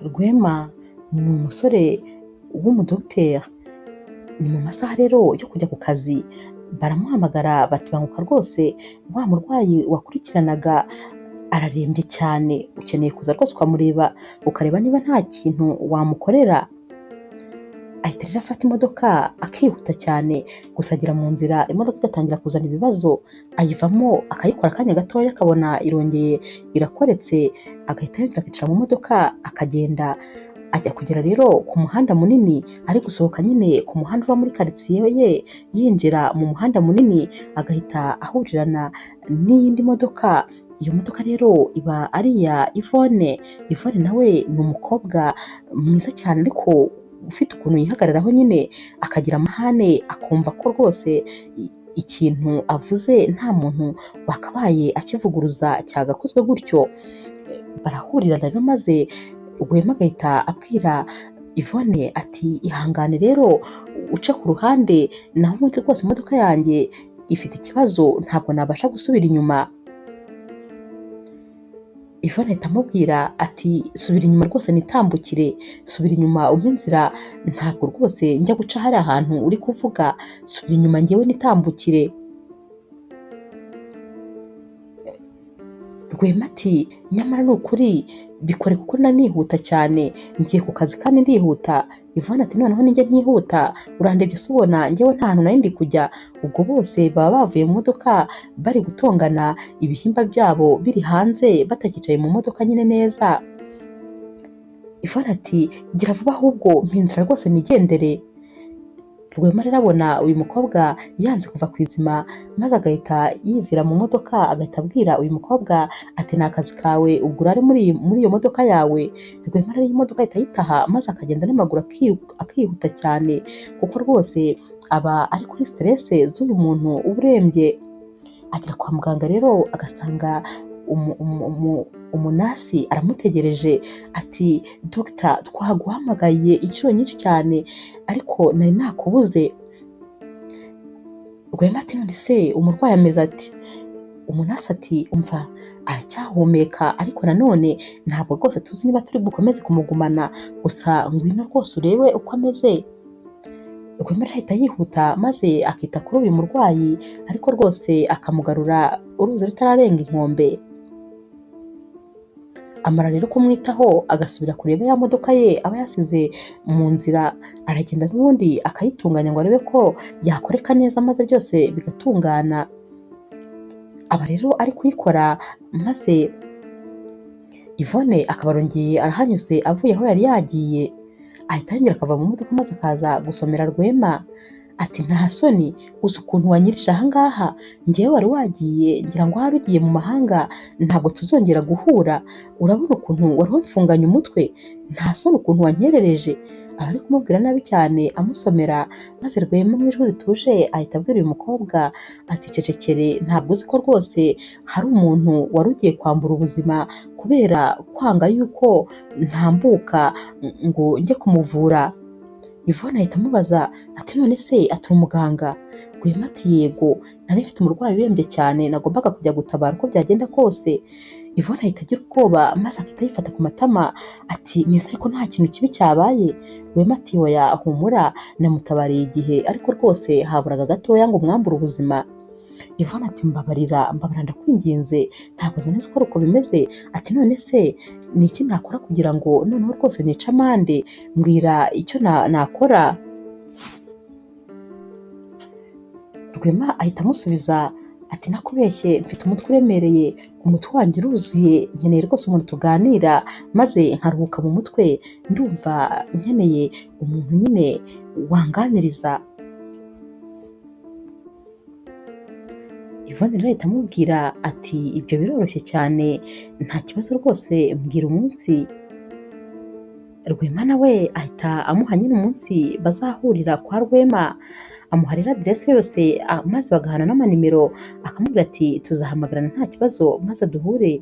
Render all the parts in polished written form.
Rwema ni umusore w'umudogiteri, ni mu masaha rero yo kujya ku kazi, baramuhamagara bati banguka rwose wa murwayi wakurikiranaga ararembye cyane, ukeneye kuza rwose ukamureba ukareba niba nta kintu wamukorera. Ahita rero afata imodoka akihuta cyane, gusa agera mu nzira imodoka igatangira kuzana ibibazo, ayivamo akayikora akanya gatoya akabona irongeye irakoretse, agahita yongera akicara mu modoka akagenda. Ajya kugera rero ku muhanda munini, ari gusohoka nyine ku muhanda uva muri karitsiye ye yinjira mu muhanda munini, agahita ahurirana n'iyindi modoka. Iyo modoka rero iba ari iya Yvonne. Yvonne nawe ni umukobwa mwiza cyane ariko ufite ukuntu yihagararaho nyine, akagira amahane, akumva ko rwose ikintu avuze nta muntu wakabaye akivuguruza cyagakozwe gutyo. Barahurirana rero maze Rwema agahita abwira Yvonne ati ihangane rero uce ku ruhande, naho ubundi rwose imodoka yanjye ifite ikibazo ntabwo nabasha gusubira inyuma. Yvonne ahita amubwira ati subira inyuma rwose nitambukire, subira inyuma umpe inzira, ntabwo rwose njya guca hari ahantu uri kuvuga, subira inyuma njyewe nitambukire. Rwema ati nyamara ni ukuri bikore kuko nanihuta cyane, ngiye ku kazi kandi ndihuta. Yvonne ati noneho ninjye ntihuta, urandebye se ubona njyewe nta hantu nari ndi kujya. Ubwo bose baba bavuye mu modoka bari gutongana, ibihimba byabo biri hanze batakicaye mu modoka nyine neza. Yvonne ati gira vuba ahubwo mpa inzira rwose nigendere. Rwema rero abona uyu mukobwa yanze kuva ku izima, maze agahita yivira mu modoka, agahita abwira uyu mukobwa ati ni akazi kawe ubwo urare muri iyo modoka yawe. Rwema rero iyi modoka ahita ayitaha, maze akagenda n'amaguru akihuta cyane, kuko rwose aba ari kuri stress z'uyu muntu uba urembye. Agera kwa muganga rero agasanga umunasi aramutegereje ati dogita twaguhamagaye inshuro nyinshi cyane ariko nari nakubuze. Rwema ati none se umurwayi ameze ati? Umunasi ati umva aracyahumeka ariko nanone ntabwo rwose tuzi niba turi bukomeze kumugumana, gusa ngwino rwose urebe uko ameze. Rwema ahita yihuta maze akita kuri uyu murwayi, ariko rwose akamugarura uruzi rutararenga inkombe. Amara rero kumwitaho agasubira kureba ya modoka ye aba yasize mu nzira, aragenda n'ubundi akayitunganya ngo arebe ko yakoreka neza maze byose bigatungana. Aba rero ari kuyikora maze Yvonne akaba arongeye arahanyuze avuye aho yari yagiye, ahita yongera akava mu modoka maze akaza gusomera Rwema ati nta soni uzi ukuntu wanyirije aha ngaha, njyewe wari wagiye ngira ngo ahari ugiye mu mahanga ntabwo tuzongera guhura, urabona ukuntu wari wamfunganye umutwe, nta soni ukuntu wanyerereje. Aba ari kumubwira nabi cyane amusomera, maze Rwema mu ijwi rituje ahita abwira uyu mukobwa ati cecekere, ntabwo uzi ko rwose hari umuntu wari ugiye kwambura ubuzima kubera kwanga yuko ntambuka ngo njye kumuvura. Yvonne ahita amubaza ati none se ati umuganga? Rwema ati yego, nari mfite umurwayi urembye cyane nagombaga kujya gutabara uko byagenda kose. Yvonne ahita agira ubwoba maze ahita yifata ku matama ati nizere ko nta kintu kibi cyabaye. Rwema ati oya humura, namutabariye igihe ariko rwose haburaga gatoya ngo mwambure ubuzima. Yvonne ati mbabarira mbabarira ndakwinginze, ntabwo nzi ko uko bimeze. Ati none se ni iki nakora kugira ngo noneho rwose nice amande, mbwira icyo nakora. Rwema ahita amusubiza ati nakubeshye mfite umutwe uremereye, umutwe wanjye uruzuye, nkeneye rwose umuntu tuganira maze nkaruhuka mu mutwe, ndumva nkeneye umuntu nyine wanganiriza. Yvonne rero ahita amubwira ati ibyo biroroshye cyane nta kibazo rwose mbwira umunsi. Rwema nawe ahita amuha nyine umunsi bazahurira kwa Rwema, amuha rero aderese yose maze bagahana n'amanimero, akamubwira ati tuzahamagarana nta kibazo maze duhure.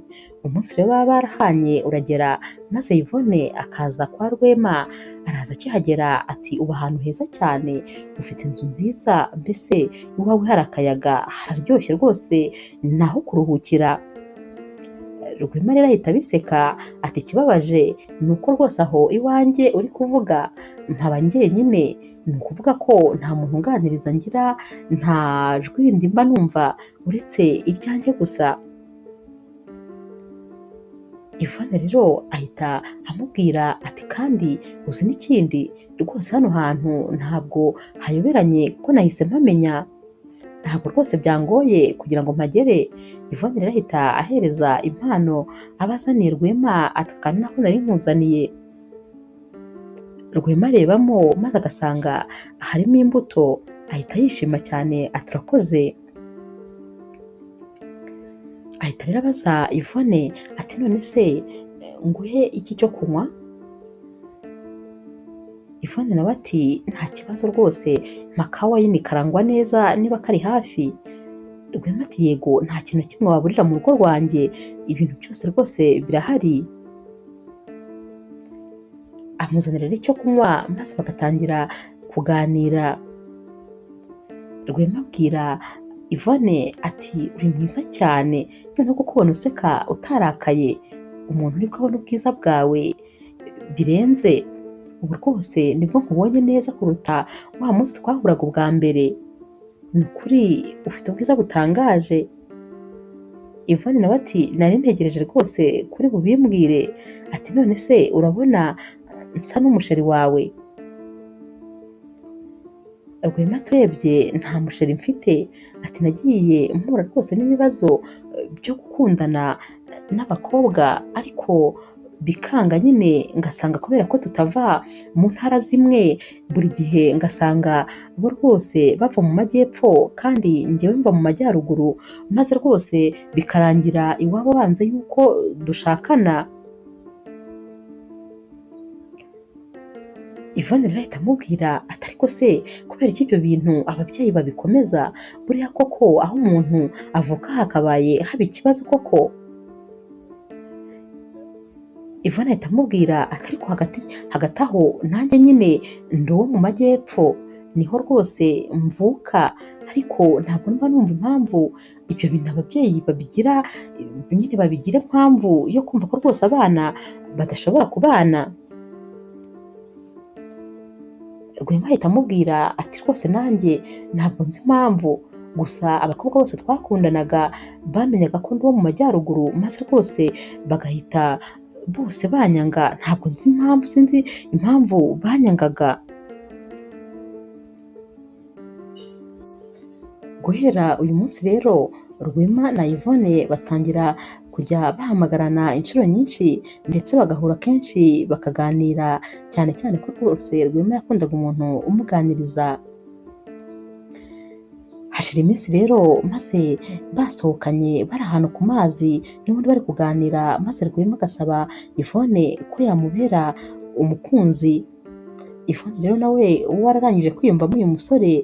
Umunsi rero baba barahanye uragera, maze Yvonne akaza kwa Rwema, araza akihagera ati uba ahantu heza cyane, ufite inzu nziza, mbese iwawe hari akayaga, hararyoshye rwose, naho kuruhukira. Rwema rero ahita abiseka ati ikibabaje ni uko rwose aho iwanjye uri kuvuga nkaba njyenyine, ni ukuvuga ko nta muntu unganiriza ngira, nta jwi rindi mba numva uretse iryanjye gusa. Yvonne rero ahita amubwira ati kandi uzi n'ikindi, rwose hano hantu ntabwo hayoberanye kuko nahise mpamenya, ntabwo rwose byangoye kugira ngo mpagere. Yvonne rero ahita ahereza impano aba azaniye Rwema ati kandi nako nari nkuzaniye. Rwema arebamo maze agasanga harimo imbuto, ahita yishima cyane ati urakoze. Ahita rero abaza Yvonne ati none se nguhe iki cyo kunywa? Yvonne nawe ati nta kibazo rwose, mpa ka wayini karangwa neza niba kari hafi. Rwema ati yego, nta kintu kimwe waburira mu rugo rwanjye, ibintu byose rwose birahari. Amuzanira rero icyo kunywa maze bagatangira kuganira. Rwema abwira Yvonne ati uri mwiza cyane, noneho kukubona useka utarakaye, umuntu uri kubona ubwiza bwawe birenze, ubu rwose nibwo nkubonye neza kuruta wa munsi twahuraga ubwa mbere, ni ukuri ufite ubwiza butangaje. Yvonne nawe ati nari ntegereje rwose kuri bubimbwire, ati none se urabona nsa n'umusheri wawe? Rwema turebye nta musheri mfite, ati nagiye mpura rwose n'ibibazo byo gukundana n'abakobwa ariko bikanga nyine, ngasanga kubera ko tutava mu ntara zimwe, buri gihe ngasanga bo rwose bava mu majyepfo kandi njyewe mva mu majyaruguru, maze rwose bikarangira iwabo banze yuko dushakana. Yvonne rero ahita amubwira ati ariko se kubera iki ibyo bintu ababyeyi babikomeza, buriya koko aho umuntu avuka hakabaye haba ikibazo koko? Yvonne ahita amubwira ati ariko hagati aho nanjye nyine ndi uwo mu majyepfo, niho rwose mvuka, ariko ntabwo mba numva impamvu ibyo bintu ababyeyi babigira nyine, babigira impamvu yo kumva ko rwose abana badashobora kubana. Rwema ahita amubwira ati rwose nanjye ntabwo nzi impamvu, gusa abakobwa bose twakundanaga bamenyaga ko ndi uwo mu majyaruguru, maze rwose bagahita bose banyanga, ntabwo nzi impamvu, sinzi impamvu banyangaga. Guhera uyu munsi rero Rwema na Yvonne batangira kujya bahamagarana inshuro nyinshi ndetse bagahura kenshi bakaganira, cyane cyane ko rwose Rwema yakundaga umuntu umuganiriza. Hashira iminsi rero maze basohokanye bari ahantu ku mazi n'ubundi bari kuganira, maze Rwema agasaba Yvonne ko yamubera umukunzi. Yvonne rero nawe wararangije kwiyumvamo uyu musore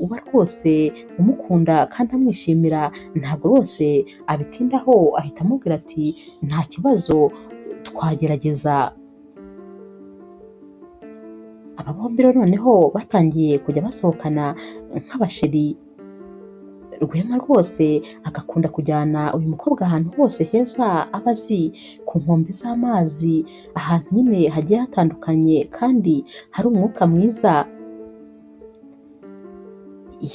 uba rwose umukunda kandi amwishimira, ntabwo rwose abitindaho, ahita amubwira ati nta kibazo twagerageza. Aba bombi rero noneho batangiye kujya basohokana nk'abasheri. Rwema rwose agakunda kujyana uyu mukobwa ahantu hose heza aba azi, ku nkombe z'amazi, ahantu nyine hagiye hatandukanye kandi hari umwuka mwiza.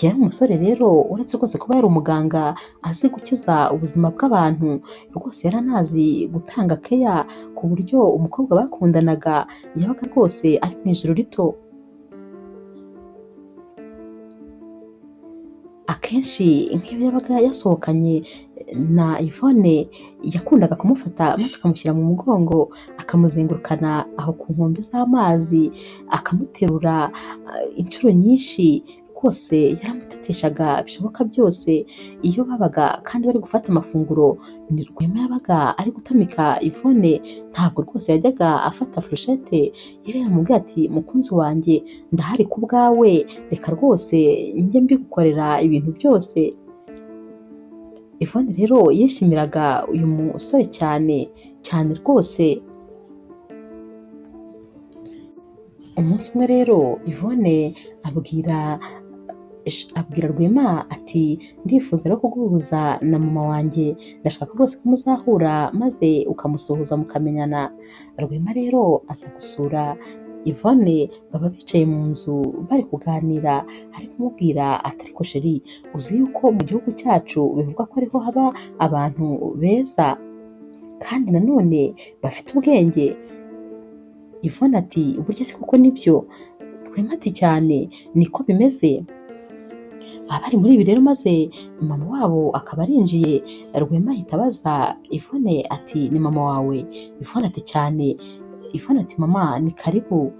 Yari umusore rero uretse rwose kuba yari umuganga azi gukiza ubuzima bw'abantu, rwose yari anazi gutanga keya ku buryo umukobwa bakundanaga yabaga rwose ari mu ijuru rito. Akenshi nk'iyo yabaga yasohokanye na Yvonne yakundaga kumufata maze akamushyira mu mugongo, akamuzengurukana aho ku nkombe z'amazi, akamuterura inshuro nyinshi, rwose yaramuteteshaga bishoboka byose. Iyo babaga kandi bari gufata amafunguro, ni Rwema yabaga ari gutamika Yvonne, ntabwo rwose yajyaga afata furushete, yari yaramubwiye ati mukunzi wanjye ndahari ku bwawe, reka rwose njye mbigukorera ibintu byose. Yvonne rero yishimiraga uyu musore cyane cyane rwose. Umunsi umwe rero Yvonne abwira Abwira Rwema ati ndifuza rero kuguhuza na mama wanjye, ndashaka rwose ko muzahura maze ukamusuhuza mukamenyana. Rwema rero aza gusura Yvonne, baba bicaye mu nzu bari kuganira, ari kumubwira ati ariko sheri uzi yuko mu gihugu cyacu bivugwa ko ariho haba abantu beza kandi nanone bafite ubwenge. Yvonne ati burya se koko nibyo? Rwema ati cyane niko bimeze. Abari muri ibi rero maze mama wabo akaba arinjiye, Rwema ahita abaza Yvonne ati ni mama wawe? Yvonne ati cyane. Yvonne ati mama ni karibu.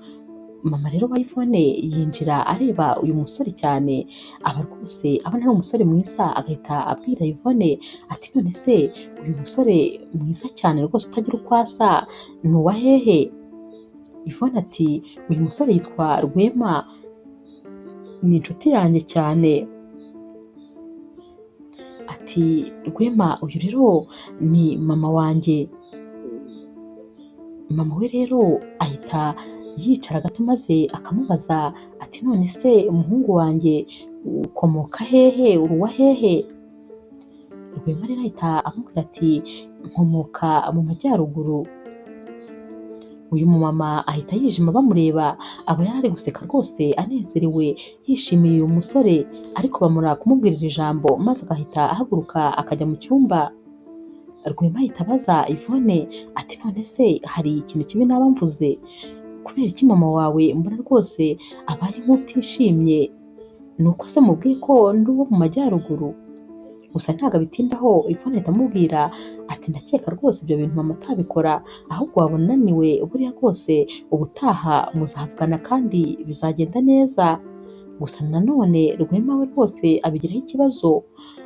Mama rero wa Yvonne yinjira areba uyu musore cyane, aba rwose abona ari umusore mwiza, agahita abwira Yvonne ati none se uyu musore mwiza cyane rwose utagira uko asa ni uwa hehe? Yvonne ati uyu musore yitwa Rwema, ni inshuti yanjye cyane. Ati Rwema uyu rero ni mama wanjye. Mama we rero ahita yicara gato maze akamubaza ati none se umuhungu wanjye ukomoka hehe, uri uwa hehe? Rwema rero ahita amubwira ati nkomoka mu majyaruguru. Uyu mumama ahita yijima bamureba, aba yari ari guseka rwose anezerewe yishimiye uyu musore, ariko bamura kumubwirira ijambo maze agahita ahaguruka akajya mu cyumba. Rwema ahita abaza Yvonne ati none se hari ikintu kibi naba mvuze? Kubera iki mama wawe mbona rwose abaye nk'utishimye? Ni uko se mubwiye ko ndi uwo mu majyaruguru? Gusa ntabwo abitindaho, Yvonne ahita amubwira ati ndakeka rwose ibyo bintu mama atabikora, ahubwo waba unaniwe, buriya rwose ubutaha muzavugana kandi bizagenda neza. Gusa nanone Rwema we rwose abigiraho ikibazo,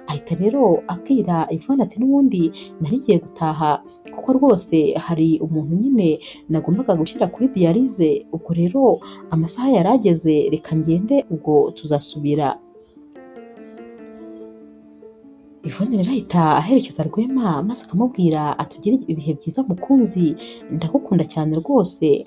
ahita rero abwira Yvonne ati n'ubundi nari ngiye gutaha kuko rwose hari umuntu nyine nagombaga gushyira kuri diyarize, ubwo rero amasaha yari ageze reka ngende ubwo tuzasubira. Yvonne rero ahita aherekeza Rwema maze akamubwira ati ugire ibihe byiza mukunzi, ndagukunda cyane rwose.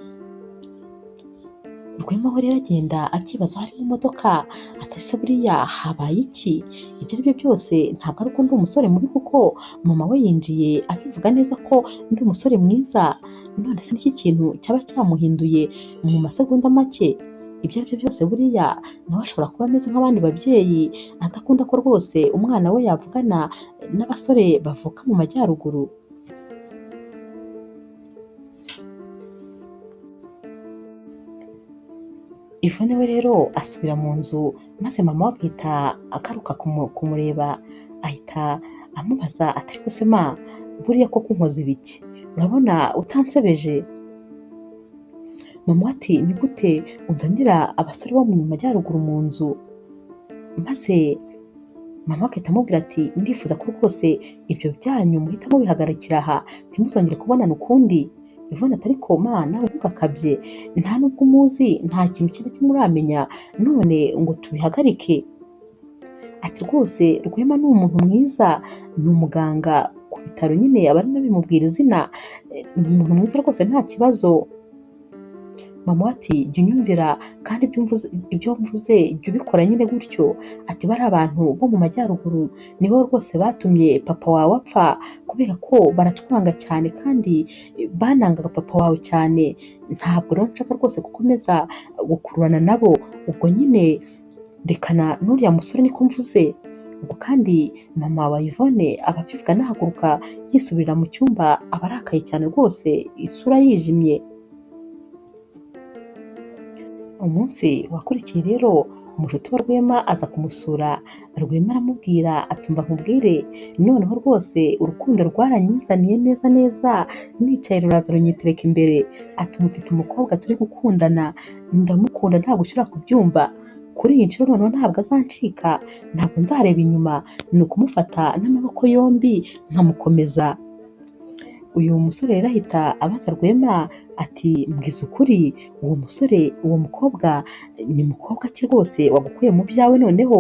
Rwema we rero agenda abyibaza aho ari mu modoka, ati ese buriya habaye iki? Ibyo ari byo byose ntabwo ari uko ndi umusore mubi kuko mama we yinjiye abivuga neza ko ndi umusore mwiza, none se niki kintu cyaba cyamuhinduye mu masegonda make? Ibyo ari byo byose buriya nawe ashobora kuba ameze nk'abandi babyeyi, adakunda ko rwose umwana we yavugana n'abasore bavuka mu majyaruguru. Yvonne we rero asubira mu nzu maze mama we agahita agaruka kumureba, ahita amubaza ati ariko se ma buriya koko unkoze ibiki? Urabona utansebeje? Mama we ati ni gute unzanira abasore bo mu majyaruguru mu nzu? Maze mama agahita amubwira ati ndifuza ko rwose ibyo byanyu muhita mubihagarikira aha, ntimuzongere kubonana ukundi. Yvonne ati ariko ma nawe ntugakabye, nta nubwo umuzi, nta kintu kimwe kimwe uramenya, none ngo tubihagarike? Ati rwose Rwema ni umuntu mwiza, ni umuganga ku bitaro nyine aba ari nabimubwira izina, ni umuntu mwiza rwose nta kibazo. Mama we ati jya unyumvira kandi ibyo mvuze jya ubikora nyine gutyo. Ati bari abantu bo mu majyaruguru nibo rwose batumye papa wawe apfa, kubera ko baratwanga cyane kandi banangaga papa wawe cyane, ntabwo rero nshaka rwose gukomeza gukururana nabo, ubwo nyine rekana n'uriya musore niko mvuze. Ubwo kandi mama wa Yvonne aba abivuga anahaguruka yisubirira mu cyumba, aba arakaye cyane rwose isura yijimye. Umunsi wakurikiye rero umushuti wa Rwema aza kumusura, Rwema aramubwira atumva nkubwire, noneho rwose urukundo rwaranyizaniye neza neza, nicaye ruraza runyitereka imbere, ati mufite umukobwa turi gukundana, ndamukunda ntabwo ushobora kubyumva, kuri iyi nshuro noneho ntabwo azancika, ntabwo nzareba inyuma, ni ukumufata n'amaboko yombi nkamukomeza. Uyu musore rero ahita abaza Rwema ati mbwiza ukuri, uwo musore, uwo mukobwa ni mukobwa ki rwose wagukuye mu byawe noneho?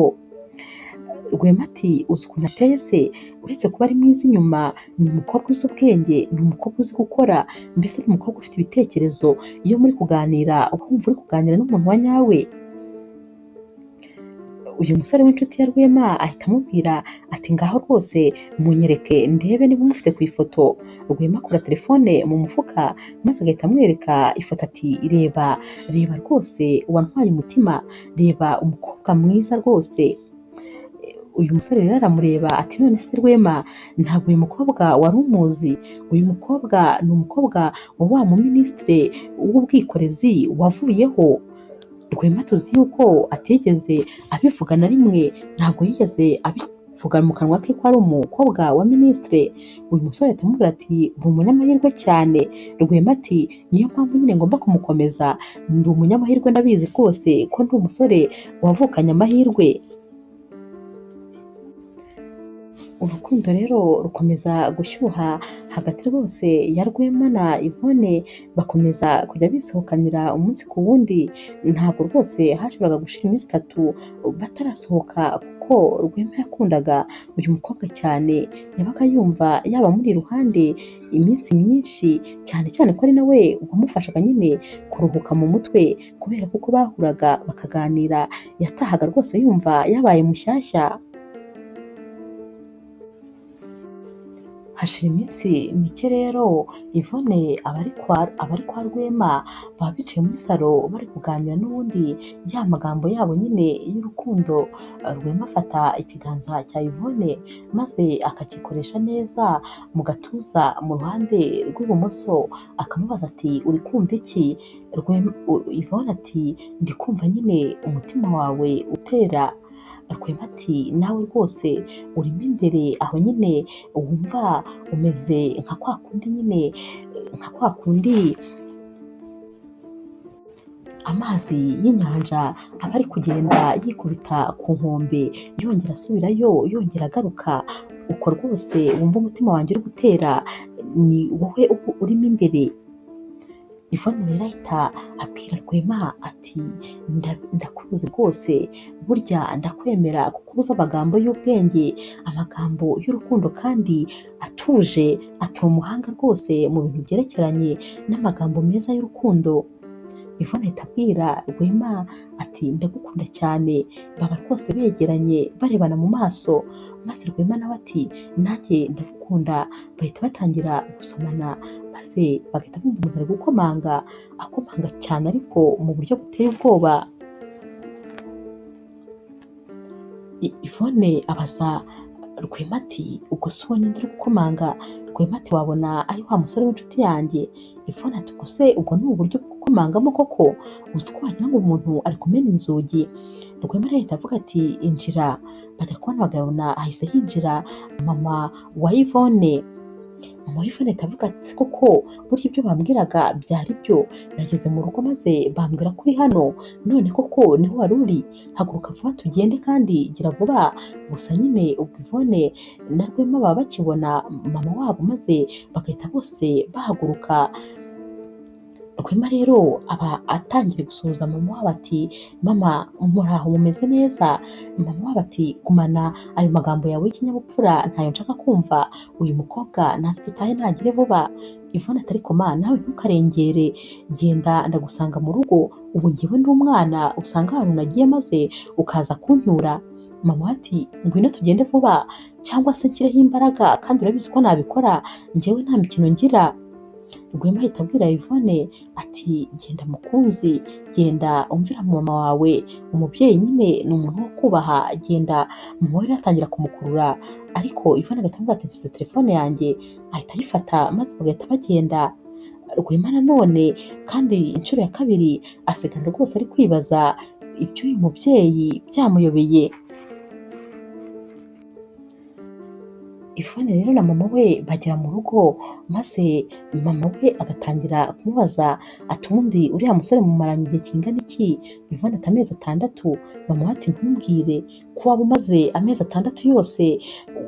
Rwema ati uzi ukuntu ateye se, uretse kuba ari mwiza inyuma, ni umukobwa uzi ubwenge, ni umukobwa uzi gukora, mbese ni umukobwa ufite ibitekerezo, iyo muri kuganira uba wumva uri kuganira n'umuntu wa nyawe. Uyu musore w'inshuti ya Rwema ahita amubwira ati ngaho rwose munyereke ndebe niba umufite ku ifoto. Rwema akura telefone mu mufuka maze agahita amwereka ifoto ati reba reba rwose wantwaye umutima, reba umukobwa mwiza rwose. Uyu musore rero aramureba ati none se Rwema ntabwo uyu mukobwa wari umuzi? Uyu mukobwa ni umukobwa wa wa muminisitiri w'ubwikorezi wavuyeho. Rwema tuzi yuko atigeze abivuga na rimwe, ntabwo yigeze abivuga mu kanwa ke ko ari umukobwa wa minisitiri. Uyu musore ahita amubwira ati uri umunyamahirwe cyane. Rwema ati niyo mpamvu nyine ngomba kumukomeza, ndi umunyamahirwe ndabizi rwose ko ndi umusore wavukanye amahirwe. Urukundo rero rukomeza gushyuha hagati rwose ya Rwema na Yvonne, bakomeza kujya bisohokanira umunsi ku wundi. Ntabwo rwose hashoboraga gushira iminsi itatu batarasohoka kuko Rwema yakundaga uyu mukobwa cyane, yabaga yumva yaba amuri iruhande iminsi myinshi, cyane cyane ko ari nawe wamufashaga nyine kuruhuka mu mutwe, kubera kuko bahuraga bakaganira, yatahaga rwose yumva yabaye mushyashya. Hashira iminsi mike rero Yvonne aba ari kwa Rwema, baba bicaye muri salo bari kuganira n'ubundi ya magambo yabo nyine y'urukundo. Rwema afata ikiganza cya Yvonne maze akakikoresha neza mu gatuza mu ruhande rw'ibumoso, akamubaza ati uri kumva iki? Yvonne ati ndi kumva nyine umutima wawe utera. Rwema ati nawe rwose urimo imbere aho nyine wumva umeze nka kwa kundi nyine, nka kwa kundi amazi y'inyanja aba ari kugenda yikubita ku nkombe yongera asubirayo yongera agaruka, uko rwose wumva umutima wanjye uri gutera ni wowe urimo imbere. Yvonne rero ahita abwira Rwema ati ndakuzi rwose, burya ndakwemera kuko uzi amagambo y'ubwenge, amagambo y'urukundo kandi atuje, ati uri umuhanga rwose mu bintu byerekeranye n'amagambo meza y'urukundo. Yvonne ahita abwira Rwema ati ndagukunda cyane. Baba rwose begeranye barebana mu maso, maze Rwema nawe ati nanjye ndagukunda. Bahita batangira gusomana, maze bagahita bumva umuntu ari gukomanga, akomanga cyane ariko mu buryo buteye ubwoba. Yvonne abaza Rwema ati ubwo se uwo ninde uri gukomanga? Rwema ati wabona ari wa musore w'inshuti yanjye. Yvonne ati ubwo se ubwo ni uburyo bwo gukomangamo koko? Uzi ko wagira ngo umuntu ari kumena inzugi. Rwema rero ahita avuga ati injira. Bajya kubona bagabona ahise hinjira mama wa Yvonne. Mama wa Yvonne ahita avuga ati koko burya ibyo bambwiraga byari byo, nageze mu rugo maze bambwira ko uri hano, none koko niho wari uri, haguruka vuba tugende kandi gira vuba. Gusa nyine ubwo Yvonne na Rwema baba bakibona mama wabo maze bagahita bose bahaguruka. Rwema rero aba atangiye gusuhuza mama wabo ati mama muraho mumeze neza? Mama wabo ati gumana ayo magambo yawe y'ikinyabupfura ntayo nshaka kumva, uyu mukobwa naze dutahe ntagire vuba. Yvonne ati ariko ma nawe ntukarengere, genda ndagusanga mu rugo, ubu njyewe ndi umwana usanga ahantu nagiye maze ukaza kuncyura. Mama ati ngwino tugende vuba cyangwa se nshyireho imbaraga kandi urabizi ko nabikora, njyewe nta mikino ngira. Rwema ahita abwira Yvonne ati genda mukunzi, genda umvira mama wawe, umubyeyi nyine ni umuntu wo kubaha, genda. Mama we rero atangira kumukurura, ariko Yvonne agahita amubwira ati nsize telefone yanjye, ahita ayifata maze bagahita bagenda. Rwema nanone kandi inshuro ya kabiri asigara rwose ari kwibaza iby'uyu mubyeyi byamuyobeye. Yvonne rero na mama we bagera mu rugo, maze mama we agatangira kumubaza ati ubundi uriya musore mumaranye igihe kingana iki? Yvonne ati amezi 6. Mama we ati ntumbwire ko waba umaze amezi 6 yose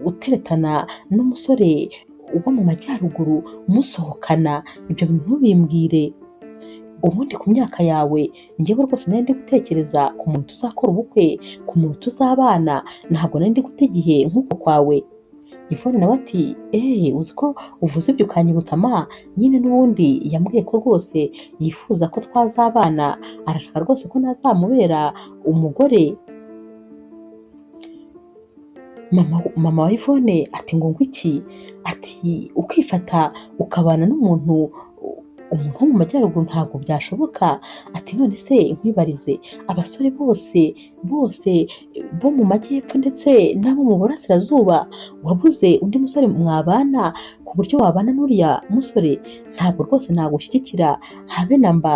uteretana n'umusore uba mu majyaruguru musohokana, ibyo bintu ntubimbwire. Ubundi ku myaka yawe njyewe rwose nari ndi gutekereza ku muntu tuzakora ubukwe, ku muntu tuzabana, ntabwo nari ndi guta igihe nk'uko kwawe. Yvonne nawe ati uzi ko uvuze ibyo ukanyibutsa ma, nyine n'ubundi yambwiye ko rwose yifuza ko twazabana, arashaka rwose ko nazamubera umugore. Mama wa Yvonne ati ngo ngwiki? Ati ukifata ukabana n'umuntu umuntu wo mu majyaruguru ntabwo byashoboka. Ati none se nkwibarize, abasore bose bose bo mu majyepfo ndetse n'abo mu burasirazuba, wabuze undi musore mwabana ku buryo wabana n'uriya musore? Ntabwo rwose nagushyigikira habe na mba.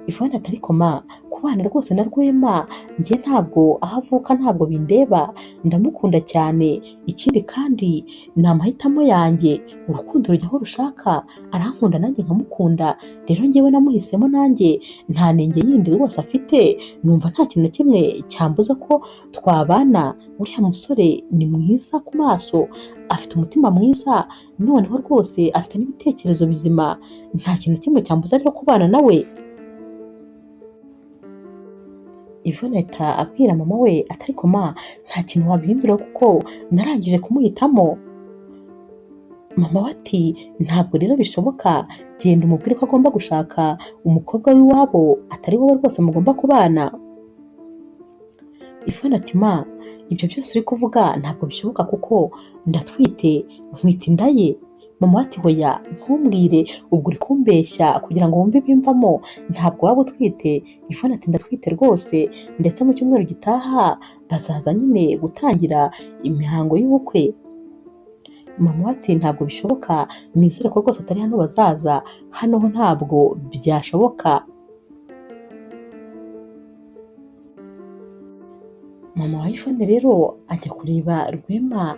Yvonne ati ariko ma, kubana rwose na Rwema njye ntabwo aho avuka ntabwo bindeba, ndamukunda cyane, ikindi kandi ni amahitamo yanjye, urukundo rujya aho rushaka, arankunda nanjye nkamukunda, rero njyewe namuhisemo nanjye nta nenge yindi rwose afite, numva nta kintu na kimwe cyambuza ko twabana, uriya musore ni mwiza ku maso, afite umutima mwiza, noneho rwose afite n'ibitekerezo bizima, nta kintu na kimwe cyambuza rero kubana nawe. Yvonne ahita abwira mama we ati ariko ma, nta kintu wabihindura kuko narangije kumuhitamo. Mama we ati ntabwo rero bishoboka, genda umubwire ko agomba gushaka umukobwa w'iwabo, atari wowe rwose mugomba kubana. Yvonne ati ma, ibyo byose uri kuvuga ntabwo bishoboka kuko ndatwite, ntwite inda ye. Mama we ati hoya ntumbwire, ubwo uri kumbeshya kugira ngo wumve ibimvamo, ntabwo waba utwite. Yvonne ati ndatwite rwose, ndetse mu cyumweru gitaha bazaza nyine gutangira imihango y'ubukwe. Mama we ati ntabwo bishoboka, nizere ko rwose atari hano bazaza, hano ho ntabwo byashoboka. Mama wa Yvonne rero ajya kureba Rwema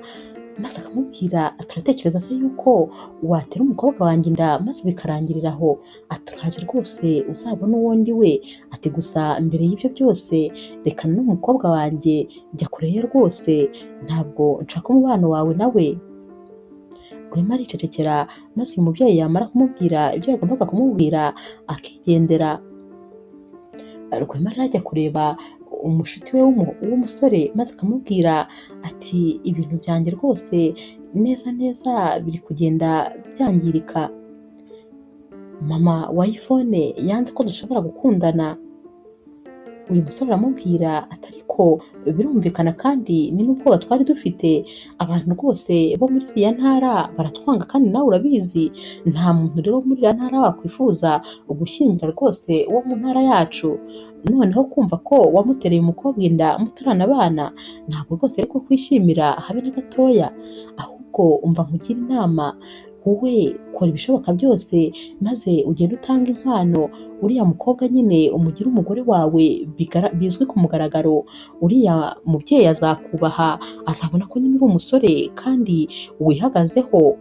maze akamubwira ati uratekereza se yuko watera umukobwa wanjye inda maze bikarangirira aho? Ati uraje rwose uzabona uwo ndi we. Ati gusa mbere y'ibyo byose rekana n'umukobwa wanjye, jya kure ye rwose, ntabwo nshaka umubano wawe nawe. Rwema aricecekera, maze uyu mubyeyi yamara kumubwira ibyo yagombaga kumubwira akigendera. Rwema rero ajya kureba umushuti we w'umusore maze akamubwira ati ibintu byanjye rwose neza neza biri kugenda byangirika. Mama wa Yvonne yanze ko dushobora gukundana. Uyu musore aramubwira ati ariko birumvikana kandi ni n'ubwoba twari dufite, abantu rwose bo muri iriya ntara baratwanga kandi nawe urabizi, nta muntu rero wo muri iriya ntara wakwifuza gushyingira rwose wo mu ntara yacu, noneho kumva ko wamutereye umukobwa inda mutaranabana ntabwo rwose ariko kwishimira habe na gatoya, ahubwo umva nkugire inama, wowe kora ibishoboka byose maze ugende utange inkwano, uriya mukobwa nyine umugire umugore wawe bizwi ku mugaragaro, uriya mubyeyi azakubaha, azabona ko nyine uri umusore kandi wihagazeho,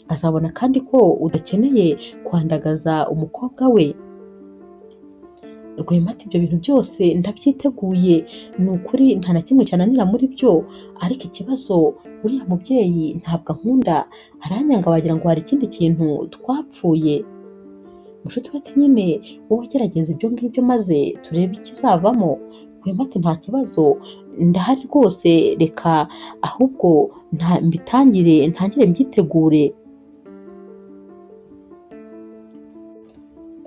azabona kandi ko udakeneye kwandagaza umukobwa we. Rwema ati ibyo bintu byose ndabyiteguye, ni ukuri nta na kimwe cyananira muri byo, ariko ikibazo uriya mubyeyi ntabwo ankunda, aranyanga wagira ngo hari ikindi kintu twapfuye. Mushuti we ati nyine wowe gerageza ibyo ngibyo maze turebe ikizavamo. Rwema ati nta kibazo ndahari rwose, reka ahubwo mbitangire ntangire mbyitegure.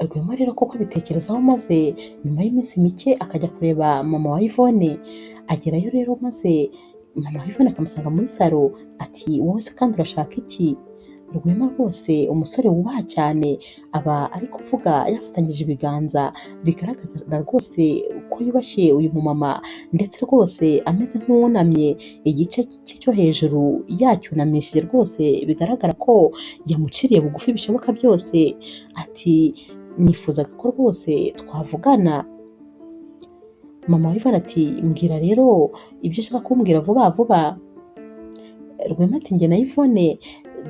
Rwema rero koko abitekerezaho maze nyuma y'iminsi mike akajya kureba mama wa Yvonne, agerayo rero maze mama wa Yvonne akamusanga muri salo ati wowe se kandi urashaka iki? Rwema rwose umusore wubaha cyane aba ari kuvuga yafatanyije ibiganza bigaragaza rwose ko yubashye uyu mumama, ndetse rwose ameze nk'uwunamye igice cye cyo hejuru yacyunamishije rwose, bigaragara ko yamuciriye bugufi bishoboka byose. Ati nifuzaga ko rwose twavugana. Mama wa Yvonne ati mbwira rero ibyo ushaka kumbwira vuba vuba. Rwema ati njye na Yvonne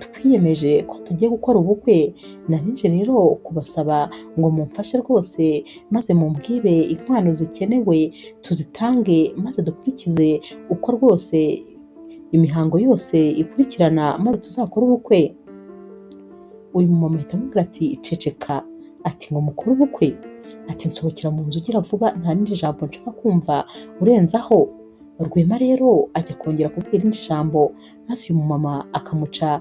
twiyemeje ko tugiye gukora ubukwe, nari nje rero kubasaba ngo mumfashe rwose maze mumbwire inkwano zikenewe tuzitange, maze dukurikize uko rwose imihango yose ikurikirana maze tuzakore ubukwe. Uyu mumama ahita amubwira ati ceceka, ati ngo mukore ubukwe, ati nsohokera mu nzu ugira vuba nta rindi jambo nshaka kumva urenzaho. Rwema rero ajya kongera kuvuga irindi jambo maze uyu mumama akamuca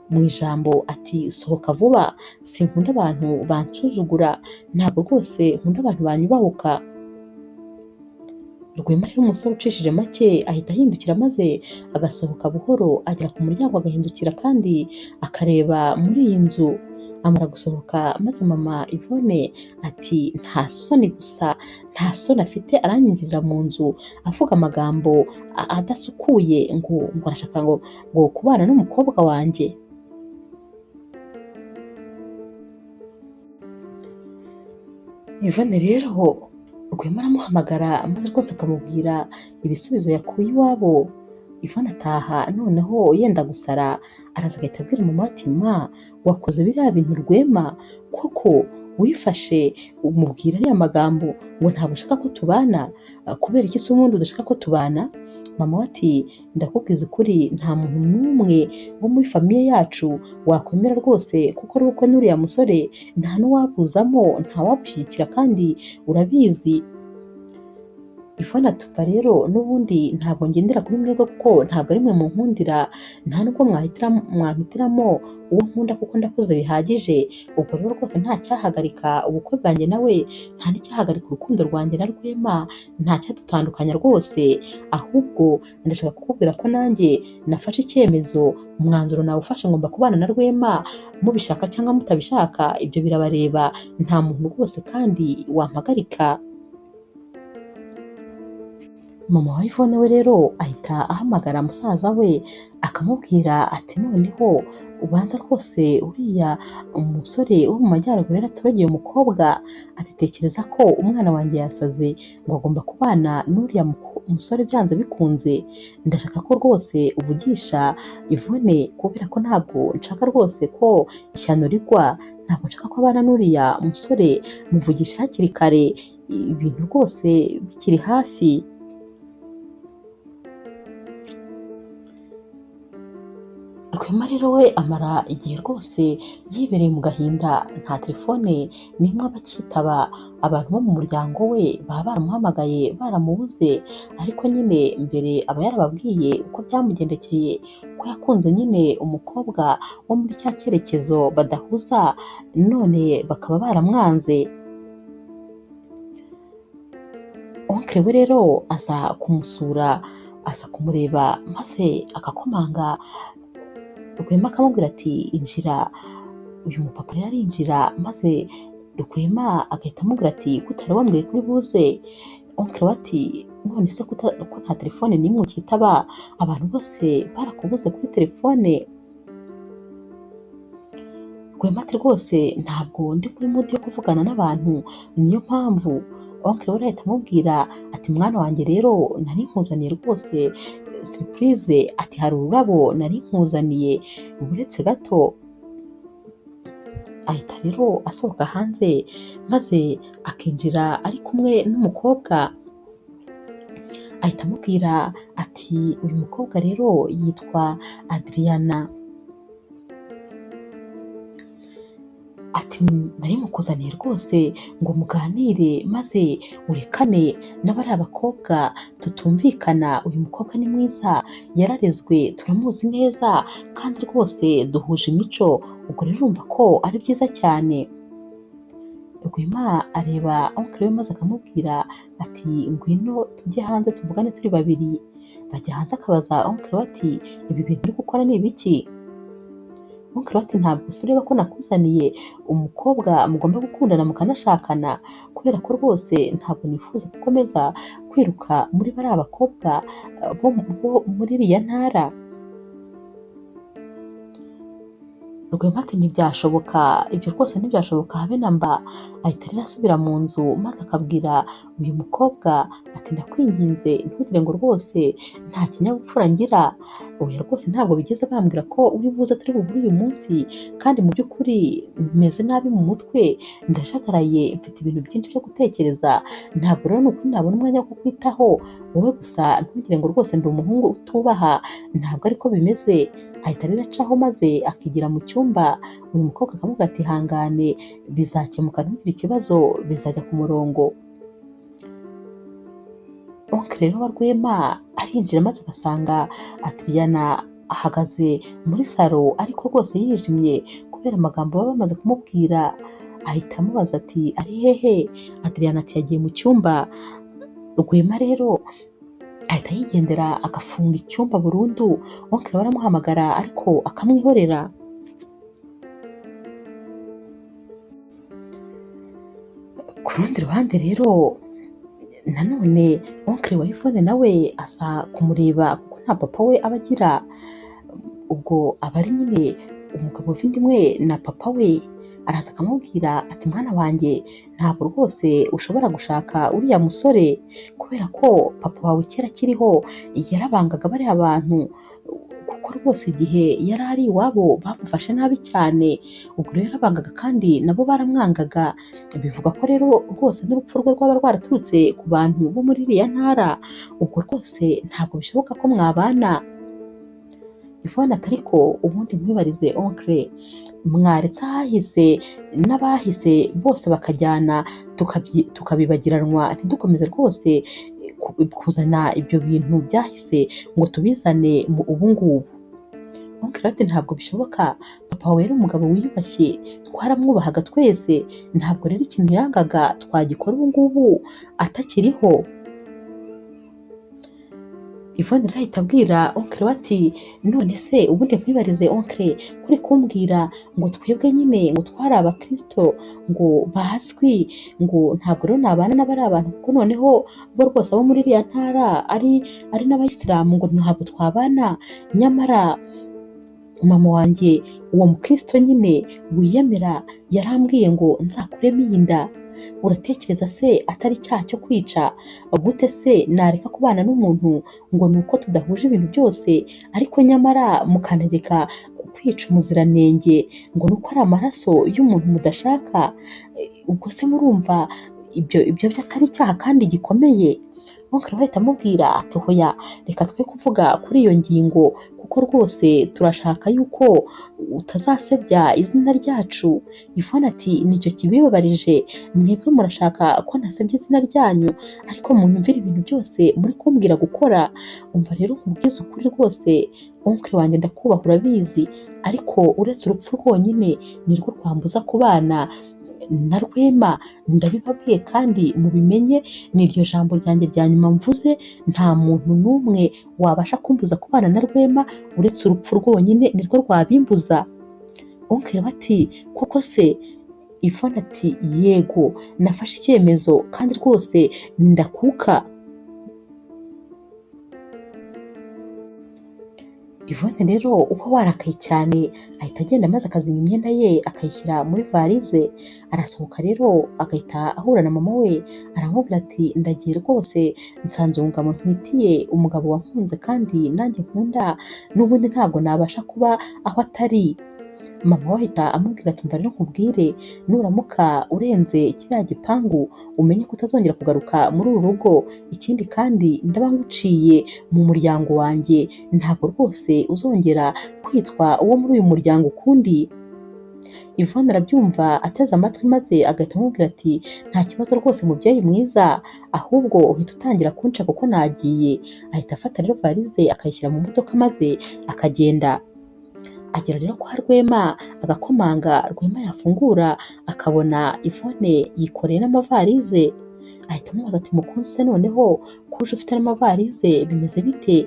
mu ijambo ati sohoka vuba, sinkunda abantu bansuzugura, ntabwo rwose nkunda abantu banyubahuka. Rwema rero umusore ucishije make ahita ahindukira maze agasohoka buhoro, agera ku muryango agahindukira kandi akareba muri iyi nzu. Amara gusohoka maze mama Yvonne ati nta soni gusa, nta soni afite, aranyinjirira mu nzu avuga amagambo adasukuye ngo arashaka ngo kubana n'umukobwa wanjye. Yvonne rero Rwema aramuhamagara maze rwose akamubwira ibisubizo yakuye iwabo. Yvonne ataha noneho yenda gusara, araza agahita abwira mama ati ma wakoze biriya bintu Rwema koko wifashe umubwira ariya magambo ngo ntabwo ushaka ko tubana, kubera iki se ubundi udashaka ko tubana? Mama we ati ndakubwiza ukuri nta muntu n'umwe wo muri famiye yacu wakwemera rwose kuko ari ubukwe n'uriya musore, nta n'uwabuzamo, ntawabushyigikira kandi urabizi. Yvonne atupa rero n'ubundi ntabwo ngendera kuri mwebwe kuko ntabwo ari mwe munkundira, nta nubwo mwampitiramo uwo nkunda kuko ndakuze bihagije. Ubwo rero rwose nta cyahagarika ubukwe bwanjye nawe, nta n'icyahagarika urukundo rwanjye na Rwema, nta cyadutandukanya rwose, ahubwo ndashaka kukubwira ko nanjye nafashe icyemezo, umwanzuro nawufashe ngomba kubana na Rwema, mubishaka cyangwa mutabishaka ibyo birabareba, nta muntu rwose kandi wampagarika. Mama wa Yvonne we rero ahita ahamagara musaza we akamubwira ati noneho ubanza rwose uriya umusore wo mu majyaruguru yaratorogeye umukobwa, ati tekereza ko umwana wanjye yasaze ngo agomba kubana n'uriya musore byanze bikunze, ndashaka ko rwose uvugisha Yvonne kubera ko ntabwo nshaka rwose ko ishyano rigwa, ntabwo nshaka ko abana n'uriya musore, muvugisha hakiri kare ibintu rwose bikiri hafi. Rwema rero we amara igihe rwose yibereye mu gahinda, nta telefone n'imwe aba akitaba, abantu bo mu muryango we baba baramuhamagaye baramubuze, ariko nyine mbere aba yarababwiye uko byamugendekeye, ko yakunze nyine umukobwa wo muri cya cyerekezo badahuza none bakaba baramwanze. Onkle we rero aza kumusura, aza kumureba maze agakomanga, Rwema akamubwira ati injira. Uyu mupapa rero arinjira maze Rwema agahita amubwira ati ko utari wambwiye kuri buze? Onkle we ati none se ko nta telefone n'imwe ukitaba, abantu bose barakubuze kuri telefone? Rwema ati rwose ntabwo ndi kuri mudi yo kuvugana n'abantu, niyo mpamvu. Onkle we ahita amubwira ati mwana wanjye rero nari nkuzaniye rwose surprise, ati hari ururabo nari nkuzaniye uretse gato. Ahita rero asohoka hanze maze akinjira ari kumwe n'umukobwa, ahita amubwira ati uyu mukobwa rero yitwa Adriana, ati nari mukuzaniye rwose ngo muganire maze urekane n'abari abakobwa tutumvikana, uyu mukobwa ni mwiza, yararezwe, turamuzi neza kandi rwose duhuje imico, ubwo rero urumva ko ari byiza cyane. Rwema areba onkle we maze akamubwira ati ngwino tujye hanze tuvugane turi babiri. Bajya hanze akabaza onkle we ati ibi bintu uri gukora ni ibiki? Onkle we ati ntabwo se ureba ko nakuzaniye umukobwa mugomba gukundana mukanashakana, kubera ko rwose ntabwo nifuza gukomeza kwiruka muri bariya bakobwa bo muri iriya ntara. Rwema ati ntibyashoboka, ibyo rwose ntibyashoboka habe na mba. Ahita rero asubira mu nzu maze akabwira uyu mukobwa ati ndakwinginze ntugire ngo rwose nta kinyabupfura ngira, oya rwose ntabwo bigeze bambwira ko uri buze turi buhure uyu munsi, kandi mu by'ukuri meze nabi mu mutwe, ndajagaraye, mfite ibintu byinshi byo gutekereza, ntabwo rero ni ukuri nabona umwanya wo kukwitaho, wowe gusa ntugire ngo rwose ndi umuhungu utubaha, ntabwo ariko bimeze. Ahita rero acaho maze akigira mu cyumba, uyu mukobwa akamubwira ati ihangane bizakemuka ntugire ikibazo bizajya ku murongo. Onkle rero wa Rwema arinjira maze agasanga Adriana ahagaze muri salo ariko rwose yijimye kubera amagambo baba bamaze kumubwira. Ahita amubaza ati ari hehe? Adriana ati yagiye mu cyumba. Rwema rero ahita yigendera agafunga icyumba burundu, onkere we aramuhamagara ariko akamwihorera. Ku rundi ruhande rero nanone onkere wa Yvonne nawe aza kumureba kuko nta papa we aba agira, ubwo aba ari nyine umugabo uvindimwe na papa we. Araza akamubwira ati mwana wanjye ntabwo rwose ushobora gushaka uriya musore kubera ko papa wawe kera akiriho yarabangaga bariya bantu, kuko rwose igihe yari ari iwabo bamufashe nabi cyane, ubwo rero yarabangaga kandi nabo baramwangaga. Bivuga ko rero rwose n'urupfu rwe rwaba rwaraturutse ku bantu bo muri iriya ntara, ubwo rwose ntabwo bishoboka ko mwabana. Yvonne ati ariko ubundi nkwibarize onkere, mwaretse ahahise n'abahise bose bakajyana tukabibagiranwa, ntidukomeze rwose kuzana ibyo bintu byahise ngo tubizane mu ubungubu. Onkere ati ntabwo bishoboka, papa wawe yari umugabo wiyubashye, twaramwubahaga twese, ntabwo rero ikintu yangaga twagikora ubungubu atakiriho. Yvonne rero ahita abwira onkere we ati none se ubundi nkwibarize onkere, kuri kumbwira ngo twebwe nyine ngo twari abakristo ngo bazwi, ngo ntabwo rero nabana n'abari abantu kuko noneho bo rwose abo muri iriya ntara ari n'abayisilamu ngo ntabwo twabana, nyamara mama wanjye uwo mukristo nyine wiyemera yarambwiye ngo nzakuremo iyi nda. Uratekereza se atari icyaha cyo kwica? Gute se nareka kubana n'umuntu ngo ni uko tudahuje ibintu byose, ariko nyamara mukantegeka kwica umuziranenge ngo ni uko ari amaraso y'umuntu mudashaka? Ubwo se murumva ibyo byo atari icyaha kandi gikomeye? Onkere we ahita amubwira ati hoya reka twe kuvuga kuri iyo ngingo kuko rwose turashaka yuko utazasebya izina ryacu. Yvonne ati nicyo kibibabarije, mwebwe murashaka ko ntasebya izina ryanyu, ariko munyumvire ibintu byose muri kumbwira gukora. Umva rero nkubwize ukuri rwose onkere wanjye ndakubaha urabizi, ariko uretse urupfu rwonyine nirwo rwambuza kubana na Rwema, ndabibabwiye kandi mubimenye, ni iryo jambo ryanjye rya nyuma mvuze, nta muntu n'umwe wabasha kumbuza kubana na Rwema uretse urupfu rwonyine nirwo rwabimbuza. Onkere we ati koko se? Yvonne ati yego nafashe icyemezo kandi rwose ndakuka. Yvonne rero uba warakaye cyane ahita agenda maze akazinga imyenda ye akayishyira muri varize, arasohoka rero agahita ahura na mama we aramubwira ati ndagiye rwose nsanze urungano ntwitiye umugabo wankunze kandi nanjye nkunda, n'ubundi ntabwo nabasha kuba aho atari. Mama we ahita amubwira ati umva rero nkubwire, nuramuka urenze kiriya gipangu umenye ko utazongera kugaruka muri uru rugo, ikindi kandi ndaba nguciye mu muryango wanjye, ntabwo rwose uzongera kwitwa uwo muri uyu muryango ukundi. Yvonne arabyumva ateze amatwi maze agahita amubwira ati nta kibazo rwose mubyeyi mwiza, ahubwo uhita utangira kunca kuko nagiye. Ahita afata rero varize akayishyira mu modoka maze akagenda. Agera rero kwa Rwema agakomanga, Rwema yafungura akabona Yvonne yikoreye n'amavarize, ahita amubaza ati mukunzi se noneho ko uje ufite n'amavarize bimeze bite?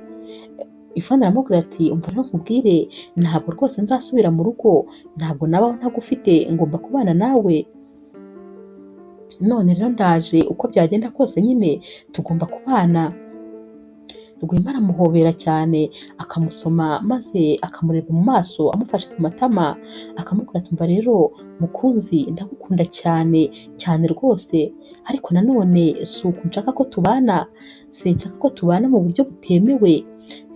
Yvonne aramubwira ati umva rero nkubwire, ntabwo rwose nzasubira mu rugo, ntabwo nabaho ntagufite, ngomba kubana nawe, none rero ndaje uko byagenda kose nyine tugomba kubana. Rwema aramuhobera cyane akamusoma maze akamureba mu maso amufashe ku matama akamubwira ati umva rero mukunzi ndagukunda cyane cyane rwose, ariko nanone si uku nshaka ko tubana, sinshaka ko tubana mu buryo butemewe,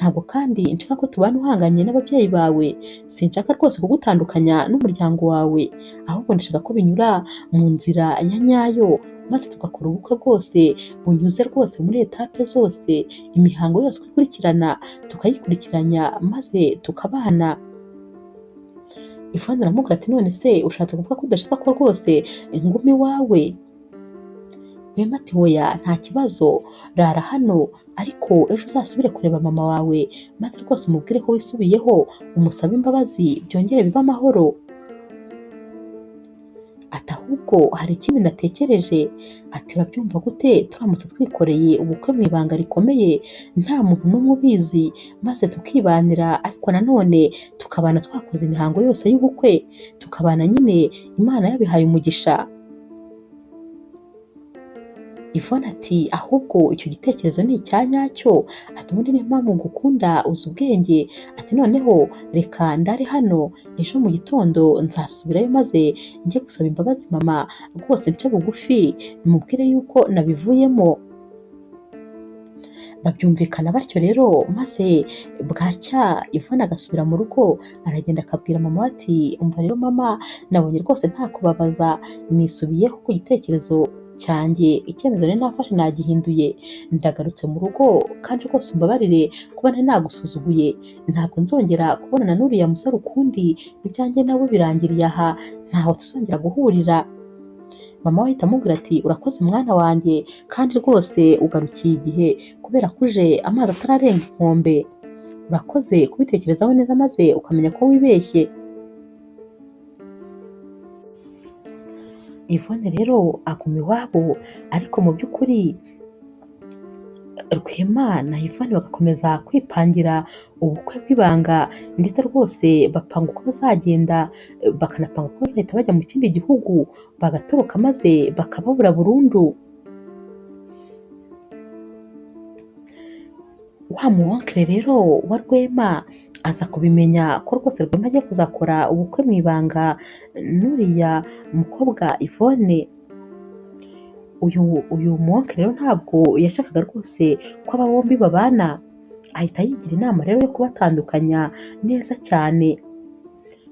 ntabwo kandi nshaka ko tubana uhanganye n'ababyeyi bawe, sinshaka rwose kugutandukanya n'umuryango wawe, ahubwo ndashaka ko binyura mu nzira ya nyayo maze tugakora ubukwe bwose bunyuze rwose muri etape zose, imihango yose uko ikurikirana tukayikurikiranya maze tukabana. Yvonne aramubwira ati none se ushatse kuvuga ko udashaka ko rwose nguma iwawe? Rwema ati hoya nta kibazo, rara hano ariko ejo uzasubire kureba mama wawe maze rwose umubwire ko wisubiyeho, umusabe imbabazi byongere bibe amahoro. Ati Ahubwo hari ikindi natekereje, ati urabyumva gute turamutse twikoreye ubukwe mu ibanga rikomeye nta muntu n'umwe ubizi, maze tukibanira, ariko nanone tukabana twakoze imihango yose y'ubukwe, tukabana nyine Imana yabihaye umugisha. Yvonne ati ahubwo icyo gitekerezo ni icya nyacyo, ati ubundi niyo mpamvu ngukunda, uzi ubwenge, ati noneho reka ndare hano, ejo mu gitondo nzasubirayo maze njye gusaba imbabazi mama, rwose nce bugufi mubwire yuko nabivuyemo. Babyumvikana batyo rero, maze bwacya Yvonne agasubira mu rugo, aragenda akabwira mama we ati umva rero mama, nabonye rwose nta kubabaza, nisubiyeho ku gitekerezo cyanjye, icyemezo nari nafashe nagihinduye, ndagarutse mu rugo kandi rwose umbabarire kuba nari nagusuzuguye, ntabwo nzongera kubonana n'uriya musore ukundi, ibyanjye nawe birangiriye aha, ntaho tuzongera guhurira. Mama we ahita amubwira ati urakoze mwana wanjye, kandi rwose ugarukiye igihe kubera ko uje amazi atararenga inkombe, urakoze kubitekerezaho neza maze ukamenya ko wibeshye. Yvonne rero aguma iwabo, ariko mu by'ukuri Rwema na Yvonne bagakomeza kwipangira ubukwe bw'ibanga, ndetse rwose bapanga uko bazagenda, bakanapanga uko bazahita bajya mu kindi gihugu, bagatoroka maze bakababura burundu. Wa muwonkere rero wa Rwema aza kubimenya ko rwose Rwema agiye kuzakora ubukwe mu ibanga n'uriya mukobwa Yvonne. Uyu muwonkere rero ntabwo yashakaga rwose ko aba bombi babana, ahita yigira inama rero yo kubatandukanya neza cyane.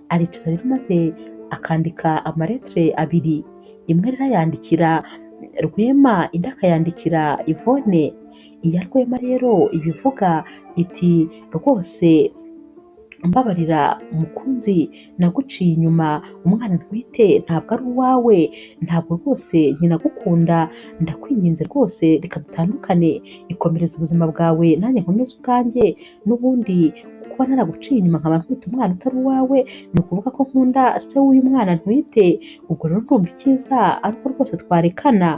Aricara rero maze akandika amaletire abiri, imwe rero ayandikira Rwema, indi akayandikira Yvonne. Iya Rwema rero ibivuga iti rwose mbabarira mukunzi, naguciye inyuma, umwana ntwite ntabwo ari uwawe, ntabwo rwose nkinagukunda, ndakwinginze rwose reka dutandukane, ikomereze ubuzima bwawe nanjye nkomeze ubwanjye, n'ubundi kuba naraguciye inyuma nkaba ntwite umwana utari uwawe ni ukuvuga ko nkunda se w'uyu mwana ntwite, ubwo rero ndumva icyiza ari uko rwose twarekana.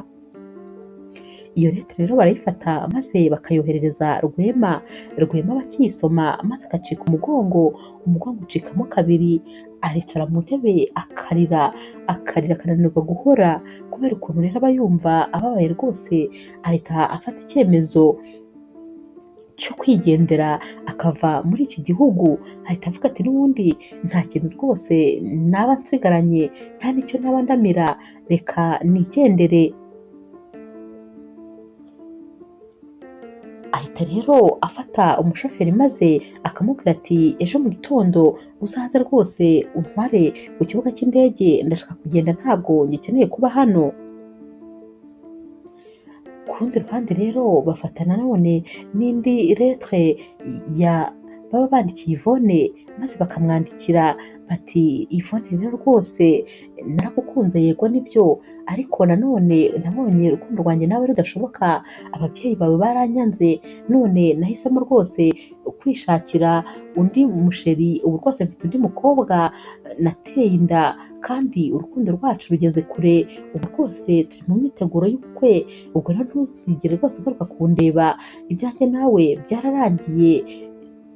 Iyo leta rero barayifata maze bakayoherereza Rwema, Rwema bakiyisoma maze agacika umugongo, umugongo ucikamo kabiri, aricara mu ntebe akarira, akarira akananirwa guhora, kubera ukuntu rero aba yumva ababaye rwose, ahita afata icyemezo cyo kwigendera akava muri iki gihugu, ahita avuga ati n'ubundi nta kintu rwose naba nsigaranye, nta n'icyo naba ndamira, reka nigendere. Ahita rero afata umushoferi maze akamubwira ati ejo mu gitondo uzaze rwose untware ku kibuga cy'indege, ndashaka kugenda ntabwo ngikeneye kuba hano. Ku rundi ruhande rero bafata nanone n'indi lettre ya baba bandikiye Yvonne, maze bakamwandikira bati Yvonne rero rwose naragukunze yego nibyo, ariko nanone nabonye urukundo rwanjye nawe rudashoboka, ababyeyi bawe baranyanze, none nahisemo rwose kwishakira undi musheri, ubu rwose mfite undi mukobwa nateye inda kandi urukundo rwacu rugeze kure, ubu rwose turi mu myiteguro y'ubukwe, ubwo rero ntuzigere rwose ugaruka kundeba, ibyanjye nawe byararangiye,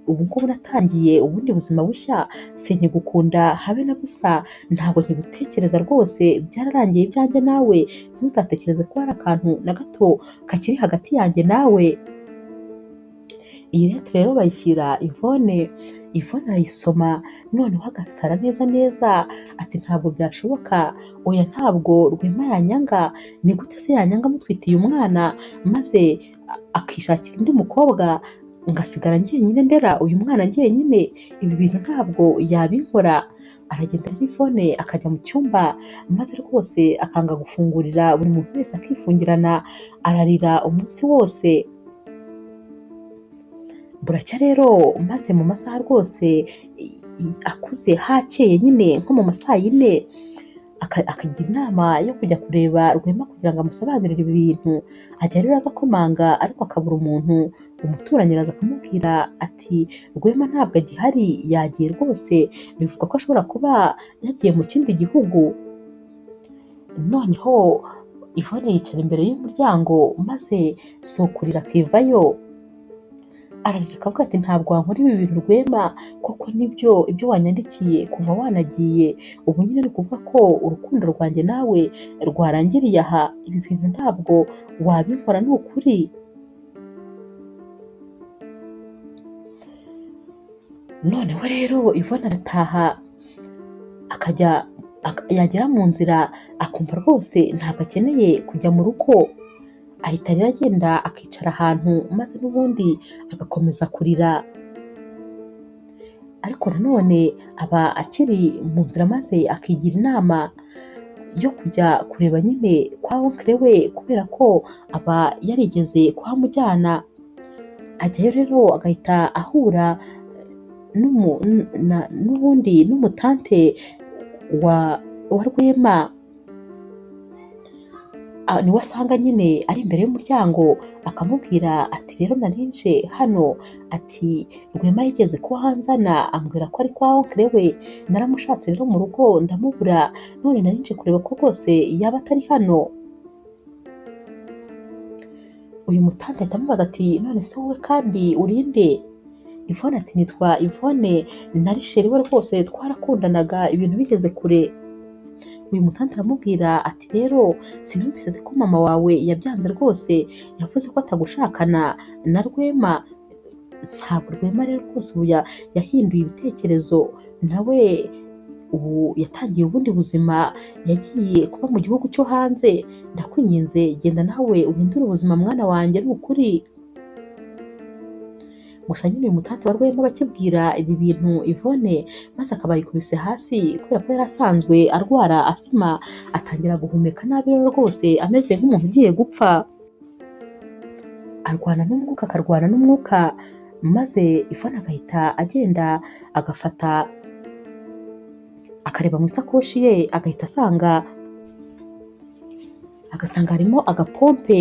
ubu ngubu natangiye ubundi buzima bushya, sinkigukunda habe na busa, ntabwo nkigutekereza rwose, byararangiye ibyanjye nawe, ntuzatekereze ko hari akantu na gato kakiri hagati yanjye nawe. Iyi lettre rero bayishyira Yvonne, Yvonne arayisoma noneho agasara neza neza, ati ntabwo byashoboka, oya ntabwo Rwema yanyanga, ni gute se yanyanga mutwitiye umwana, maze akishakira undi mukobwa ngasigara njyenyine ndera uyu mwana njyenyine, ibi bintu ntabwo yabinkora. Aragenda rero Yvonne akajya mu cyumba maze rwose akanga gufungurira buri muntu wese, akifungirana, ararira umunsi wose. Buracya rero maze mu masaha rwose akuze hakeye nyine nko mu masaha yine, akagira inama yo kujya kureba Rwema kugira ngo amusobanurire ibi bintu. Ajya rero agakomanga ariko akabura umuntu, umuturanyi araza akamubwira ati Rwema ntabwo agihari, yagiye rwose, bivugwa ko ashobora kuba yagiye mu kindi gihugu. Noneho Yvonne yicara imbere y'umuryango maze sokurira akivayo, ararira akavuga ati ntabwo wankora ibi bintu Rwema, koko nibyo ibyo wanyandikiye kuva wanagiye, ubu nyine ni ukuvuga ko urukundo rwanjye nawe rwarangiriye aha, ibi bintu ntabwo wabinkora ni ukuri. Noneho rero Yvonne arataha akajya yagera mu nzira akumva rwose ntabwo akeneye kujya mu rugo, ahita rero agenda akicara ahantu maze n'ubundi agakomeza kurira, ariko nanone aba akiri mu nzira maze akigira inama yo kujya kureba nyine kwa onkire we kubera ko aba yarigeze kuhamujyana. Ajyayo rero agahita ahura n'ubundi n'umutante wa Rwema, niwe asanga nyine ari imbere y'umuryango, akamubwira ati rero narinje hano, ati Rwema yigeze kuhanzana ambwira ko ari kwa onkire we, naramushatse rero mu rugo ndamubura, none narinje kureba ko rwose yaba atari hano. Uyu mutante ahita amubaza ati none se wowe kandi urinde? Yvonne ati nitwa Yvonne, nari sheri we rwose twarakundanaga ibintu bigeze kure. Uyu mutante aramubwira ati rero sinumvise ko mama wawe yabyanze rwose, yavuze ko atagushakana na Rwema. Ntabwo Rwema rero rwose ubu yahinduye ibitekerezo, nawe ubu yatangiye ubundi buzima, yagiye kuba mu gihugu cyo hanze, ndakwinginze genda nawe uhindure ubuzima mwana wanjye ni ukuri. Gusa nyine uyu mutante wa Rwema bakibwira ibi bintu Yvonne maze akaba yikubise hasi kubera ko yari asanzwe arwara asima, atangira guhumeka nabi rero rwose ameze nk'umuntu ugiye gupfa, arwana n'umwuka akarwana n'umwuka, maze Yvonne agahita agenda agafata akareba mu isakoshi ye, agahita asanga agasanga harimo agapompe,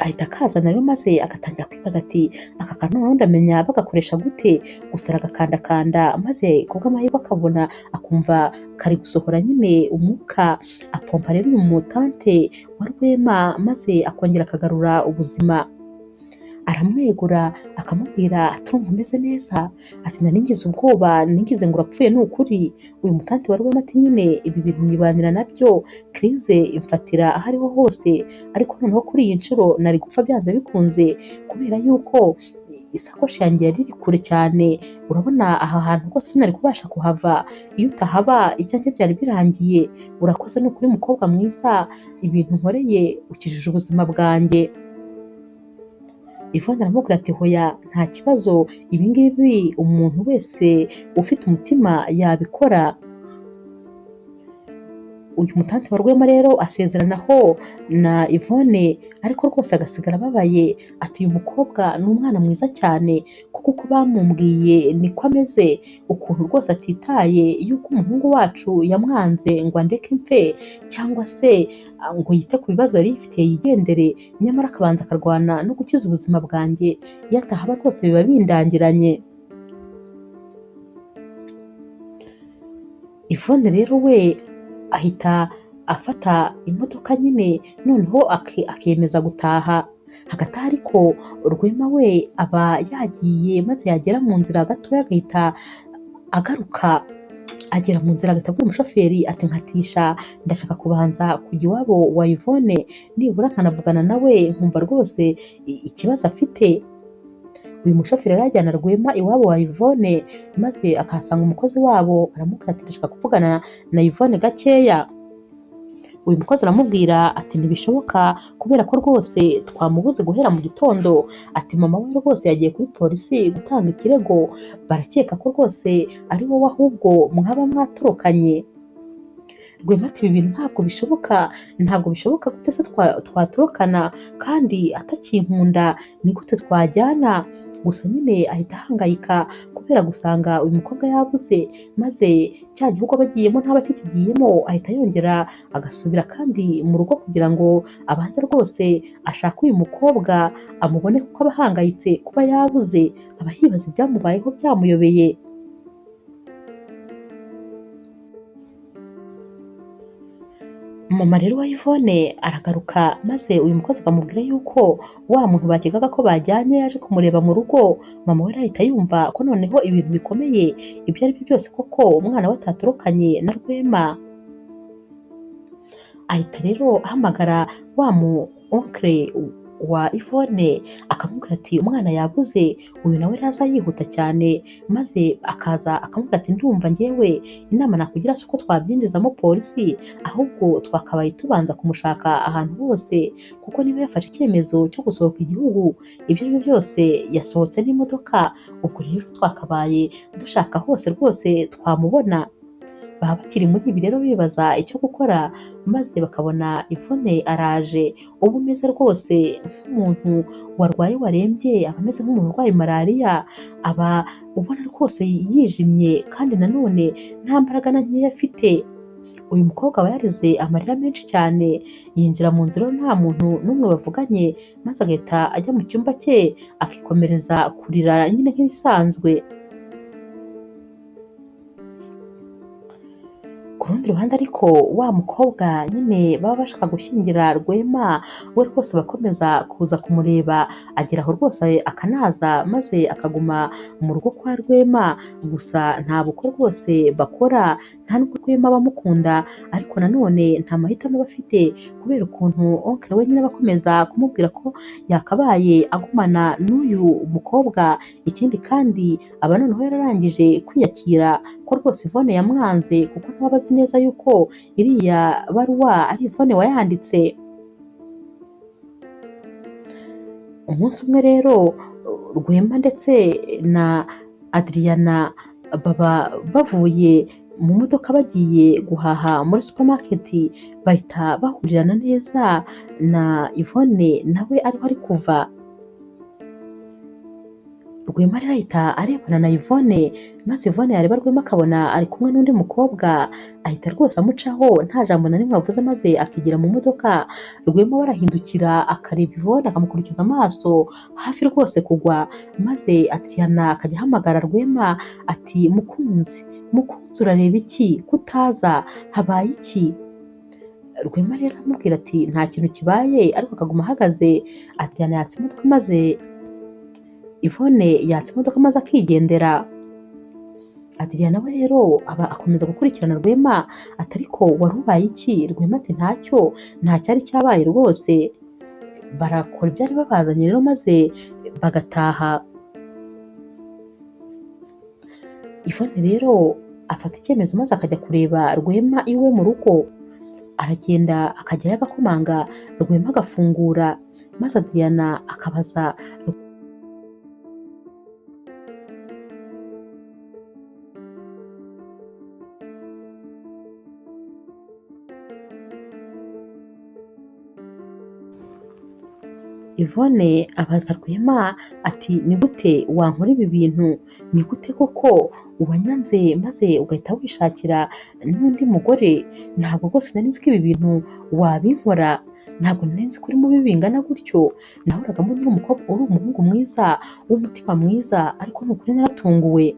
ahita akazana rero maze agatangira kwibaza ati aka kantu noneho ndamenya bagakoresha gute? Gusa aragakandakanda maze kubw'amahirwe akabona akumva kari gusohora nyine umwuka, apompa rero uyu mutante wa Rwema maze akongera akagarura ubuzima. Aramwegura akamubwira ati urumva umeze neza? Ati nari ngize ubwoba nigize ngo urapfuye ni ukuri. Uyu mutante wa Rwema ati nyine ibi bintu nyibanira nabyo, krize imfatira aho ariho hose, ariko noneho kuri iyi nshuro nari gupfa byanze bikunze kubera yuko isakoshi yanjye yari iri kure cyane, urabona aha hantu rwose sinari kubasha kuhava, iyo utahaba ibyanjye byari birangiye, urakoze ni ukuri mukobwa mwiza, ibintu nkoreye ukijije ubuzima bwanjye. Yvonne aramubwira ati hoya nta kibazo, ibi ngibi umuntu wese ufite umutima yabikora. Uyu mutante wa Rwema rero asezeranaho na Yvonne, ariko rwose agasigara ababaye, ati uyu mukobwa ni umwana mwiza cyane kuko uko bamumbwiye niko ameze, ukuntu rwose atitaye yuko umuhungu wacu yamwanze ngo andeke mfe cyangwa se ngo yite ku bibazo yari yifitiye yigendere, nyamara akabanza akarwana no gukiza ubuzima bwanjye, iyo atahaba rwose biba bindangiranye. Yvonne rero we ahita afata imodoka nyine noneho akiyemeza gutaha. Hagati aho ariko Rwema we aba yagiye, maze yagera mu nzira gatoya agahita agaruka, agera mu nzira agahita abwira umushoferi ati nkatisha ndashaka kubanza kujya iwabo wa Yvonne, nibura nkanavugana nawe nkumva rwose ikibazo afite. Uyu mushoferi rero ajyana Rwema iwabo wa Yvonne, maze akahasanga umukozi wabo aramubwira ati ndashaka kuvugana na Yvonne gakeya. Uyu mukozi aramubwira ati ntibishoboka kubera ko rwose twamubuze guhera mu gitondo, ati mama we rwose yagiye kuri polisi gutanga ikirego, barakeka ko rwose ari wowe ahubwo mwaba mwatorokanye. Rwema ati ibi bintu ntabwo bishoboka, ntabwo bishoboka gute se twatorokana kandi atakinkunda, ni gute twajyana? Gusa nyine ahita ahangayika kubera gusanga uyu mukobwa yabuze, maze cya gihugu aba agiyemo ntaba akikigiyemo, ahita yongera agasubira kandi mu rugo kugira ngo abanze rwose ashake uyu mukobwa amubone, kuko aba ahangayitse kuba yabuze, aba yibaza ibyamubayeho byamuyobeye. Mama rero wa Yvonne aragaruka maze uyu mukozi akamubwira yuko wa muntu bakekaga ko bajyanye yaje kumureba mu rugo. Mama we arahita yumva ko noneho ibintu bikomeye, ibyo ari byo byose koko umwana we atatorokanye na Rwema. Ahita rero ahamagara wa mu onkre wa Yvonne akamubwira ati umwana yabuze. Uyu nawe araza yihuta cyane maze akaza akamubwira ati ndumva njyewe inama nakugira si uko twabyinjizamo polisi, ahubwo twakabaye tubanza kumushaka ahantu hose, kuko niba yafashe icyemezo cyo gusohoka igihugu ibyo ari byo byose yasohotse n'imodoka, ubwo rero twakabaye dushaka hose rwose twamubona. Baba bakiri muri ibi rero bibaza icyo gukora, maze bakabona Yvonne araje, uba umeze rwose nk'umuntu warwaye warembye, aba ameze nk'umuntu urwaye malariya, aba ubona rwose yijimye kandi nanone nta mbaraga na nkeya afite. Uyu mukobwa aba yarize amarira menshi cyane, yinjira mu nzu rero nta muntu n'umwe bavuganye, maze agahita ajya mu cyumba cye akikomereza kurira nyine nk'ibisanzwe. Ku rundi ruhande ariko wa mukobwa nyine baba bashaka gushyingira Rwema we rwose bakomeza kuza kumureba, agera aho rwose akanaza maze akaguma mu rugo kwa Rwema. Gusa nta bukwe rwose bakora, nta nubwo Rwema bamukunda, ariko nanone nta mahitamo aba afite kubera ukuntu onkle we nyine aba akomeza kumubwira ko yakabaye agumana n'uyu mukobwa. Ikindi kandi aba noneho yararangije kwiyakira ko rwose Yvonne yamwanze, kuko nawe aba azi neza yuko iriya baruwa ari Yvonne wayanditse. Umunsi umwe rero Rwema ndetse na Adriana baba bavuye mu modoka bagiye guhaha muri supermarket, bahita bahurirana neza na Yvonne nawe ariho ari kuva. Rwema rero ahita arebana na Yvonne, maze Yvonne yareba Rwema akabona ari kumwe n'undi mukobwa, ahita rwose amucaho nta jambo na rimwe avuze, maze akigira mu modoka. Rwema we arahindukira akareba Yvonne akamukurikiza amaso hafi rwose kugwa, maze Adriana akajya ahamagara Rwema ati mukunzi, mukunzi urareba iki kutaza, habaye iki? Rwema rero aramubwira ati nta kintu kibaye, ariko akaguma ahagaze. Adriana yatsa imodoka maze Yvonne yatsa imodoka maze akigendera. Adriana we rero aba akomeza gukurikirana Rwema ati ariko wari ubaye iki? Rwema ati ntacyo, nta cyari cyabaye rwose. Barakora ibyari babazanye rero maze bagataha. Yvonne rero afata icyemezo maze akajya kureba Rwema iwe mu rugo. Aragenda akajyayo agakomanga, Rwema agafungura, maze Adriana akabaza Yvonne abaza Rwema ati ni gute wankora ibi bintu? Ni gute koko uwanyanze maze ugahita wishakira n'undi mugore? Ntabwo rwose nari nzi ko ibi bintu wabinkora, ntabwo nari nzi ko uri mubi bingana gutyo. Nahoraga mbona uri umukobwa, uri umuhungu mwiza w'umutima mwiza, ariko ni ukuri naratunguwe.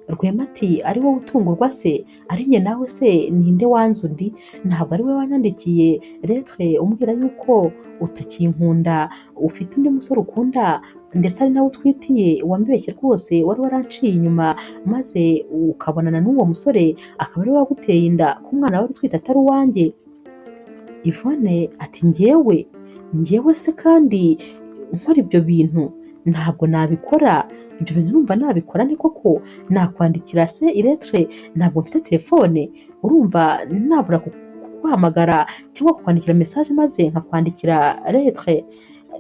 Rwema ati ari wowe utungurwa se? Ari njye nawe se ninde wanze undi? Ntabwo ari wowe wanyandikiye lettre umbwira yuko utakinkunda, ufite undi musore ukunda, ndetse ari nawe utwitiye, wambeshye rwose, wari waranciye inyuma maze ukabonana n'uwo musore akaba ari we waguteye inda, ko umwana wari utwite atari uwanjye. Yvonne ati njyewe, njyewe se kandi nkora ibyo bintu? Ntabwo nabikora, ibyo bintu numva nabikora ni koko? Nakwandikira se iletre? Ntabwo mfite telefone, urumva nabura kuguhamagara cyangwa kukwandikira message maze nkakwandikira lettre?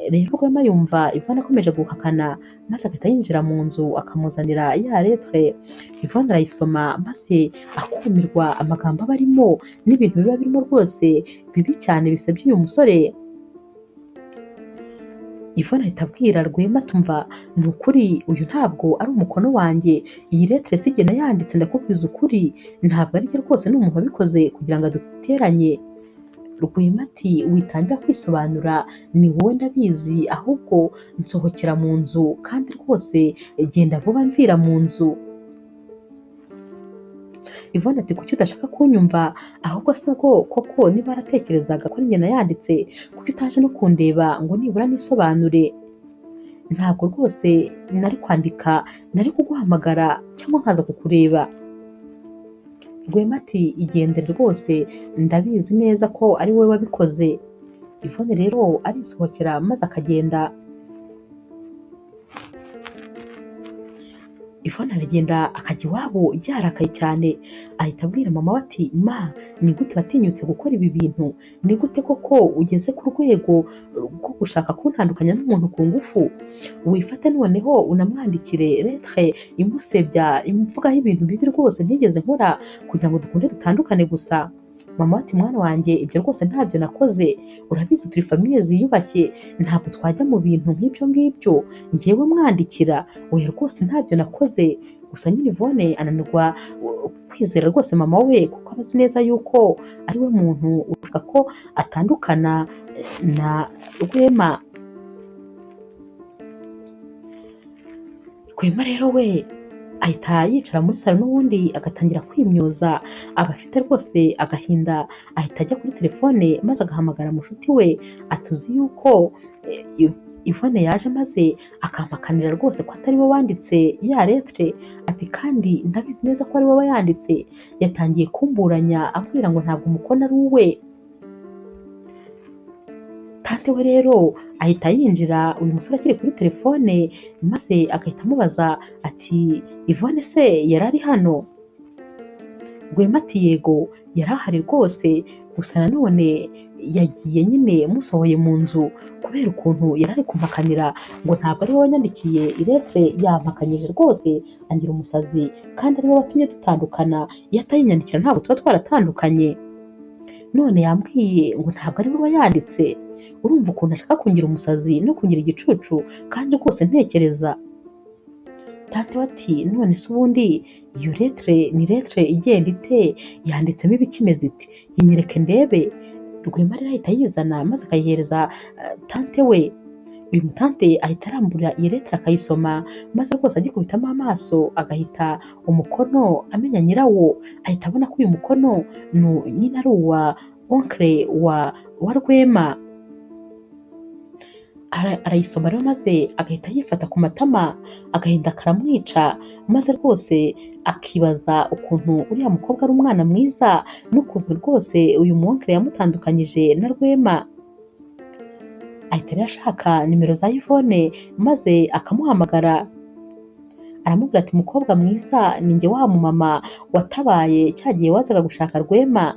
Rero Rwema yumva Yvonne akomeje guhakana, maze agahita yinjira mu nzu akamuzanira ya lettre. Yvonne arayisoma maze akumirwa amagambo aba arimo n'ibintu biba birimo rwose bibi cyane bisebya uyu musore. Yvonne ahita abwira Rwema tumva ni ukuri uyu ntabwo ari umukono wanjye, iyi lettre si jye nayanditse, ndakubwiza ukuri ntabwo ari jye rwose, ni umuntu wabikoze kugira ngo aduteranye. Rwema ati witangira kwisobanura, ni wowe ndabizi, ahubwo nsohokera mu nzu kandi rwose genda vuba mvira mu nzu. Yvonne ati kuki udashaka kunyumva? Ahubwo se ubwo koko niba waratekerezaga ko ari njye nayanditse, kuki utaje no kundeba ngo nibura nisobanure? Ntabwo rwose nari kwandika, nari kuguhamagara cyangwa nkaza kukureba. Rwema ati igendere rwose, ndabizi neza ko ari wowe wabikoze. Yvonne rero arisohokera maze akagenda. Yvonne aragenda akajya iwabo yarakaye cyane, ahita abwira mama we ati ma, ni gute watinyutse gukora ibi bintu? Ni gute koko ugeze ku rwego rwo gushaka kuntandukanya n'umuntu ku ngufu? Wifate noneho unamwandikire lettre imusebya, imvugaho ibintu bibi rwose ntigeze nkora kugira ngo dukunde dutandukane gusa. Mama ati mwana wanjye ibyo rwose ntabyo nakoze, urabizi turi famiye ziyubashye, ntabwo twajya mu bintu nk'ibyo ngibyo, njyewe mwandikira, oya rwose ntabyo nakoze. Gusa nyine Yvonne ananirwa kwizera rwose mama we, kuko aba azi neza yuko ari we muntu uvuga ko atandukana na Rwema. Rwema rero we ahita yicara muri salo n'ubundi agatangira kwimyoza, aba afite rwose agahinda, ahita ajya kuri telefone maze agahamagara mushuti we, atuzi yuko Yvonne yaje maze akampakanira rwose ko atari we wanditse ya lettre, ati kandi ndabizi neza ko ari we wayanditse. Yatangiye kumburanya ambwira ngo ntabwo umukono ari uwe. Tante we rero ahita yinjira uyu musore akiri kuri telefone, maze agahita amubaza ati Yvonne se yari ari hano? Rwema ati yego yari ahari rwose, gusa nanone yagiye nyine musohoye mu nzu kubera ukuntu yari ari kumpakanira ngo ntabwo ari we wanyandikiye iletre, yampakanyije rwose angira umusazi, kandi ari we watumye dutandukana, iyo atayinyandikira ntabwo tuba twaratandukanye. None yambwiye ngo ntabwo ari we wayanditse. Urumva ukuntu ashaka kungira umusazi no kungira igicucu, kandi rwose ntekereza. Tante we ati none se ubundi iyo lettre ni lettre igenda ite? Yanditsemo ibikimeze ite? Yinyereke ndebe. Rwema rero ahita yizana maze akayihereza tante we. Uyu mutante ahita arambura iyi lettre akayisoma, maze rwose agikubitamo amaso agahita umukono amenya nyirawo, ahita abona ko uyu mukono nyine ari uwa onkre wa Rwema. Arayisoma rero maze agahita yifata ku matama, agahinda karamwica, maze rwose akibaza ukuntu uriya mukobwa ari umwana mwiza n'ukuntu rwose uyu muwonkere yamutandukanyije na Rwema. Ahita rero ashaka nimero za Yvonne maze akamuhamagara, aramubwira ati mukobwa mwiza, ni njye wa mumama watabaye cya gihe wazaga gushaka Rwema,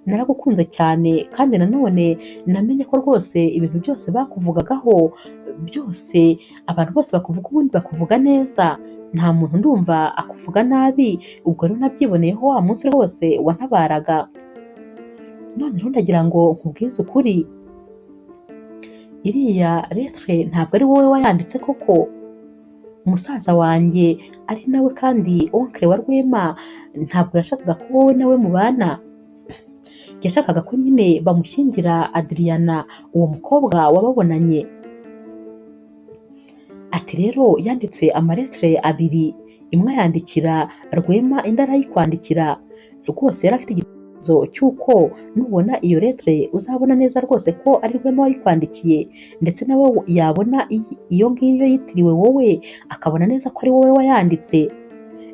naragukunze cyane kandi nanone namenye ko rwose ibintu byose bakuvugagaho byose, abantu bose bakuvuga ubundi bakuvuga neza, nta muntu ndumva akuvuga nabi, ubwo rero nabyiboneyeho wa munsi rwose wantabaraga. None rero ndagira ngo nkubwize ukuri, iriya lettre ntabwo ari wowe wayanditse koko. Musaza wanjye ari nawe kandi onkre wa Rwema ntabwo yashakaga ko wowe nawe mubana, yashakaga ko nyine bamushyingira Adriana, uwo mukobwa wababonanye. Ati rero yanditse amaletre abiri, imwe ayandikira Rwema indi arayikwandikira. Rwose yari afite igitekerezo cy'uko nubona iyo lettre uzabona neza rwose ko ari Rwema wayikwandikiye, ndetse nawe yabona iyo ngiyo yitiriwe wowe akabona neza ko ari wowe wayanditse,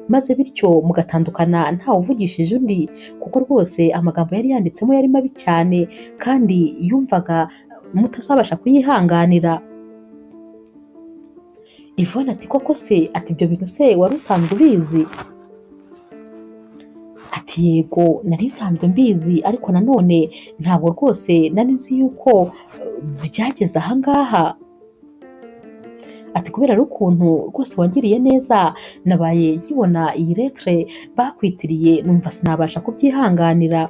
maze bityo mugatandukana ntawe uvugishije undi, kuko rwose amagambo yari yanditsemo yari mabi cyane kandi yumvaga mutazabasha kuyihanganira. Yvonne ati koko se, ati ibyo bintu se wari usanzwe ubizi? Ati yego nari nsanzwe mbizi, ariko nanone ntabwo rwose nari nzi yuko byageze aha ngaha. Ati kubera rero ukuntu rwose wangiriye neza, nabaye nkibona iyi lettre bakwitiriye numva sinabasha kubyihanganira.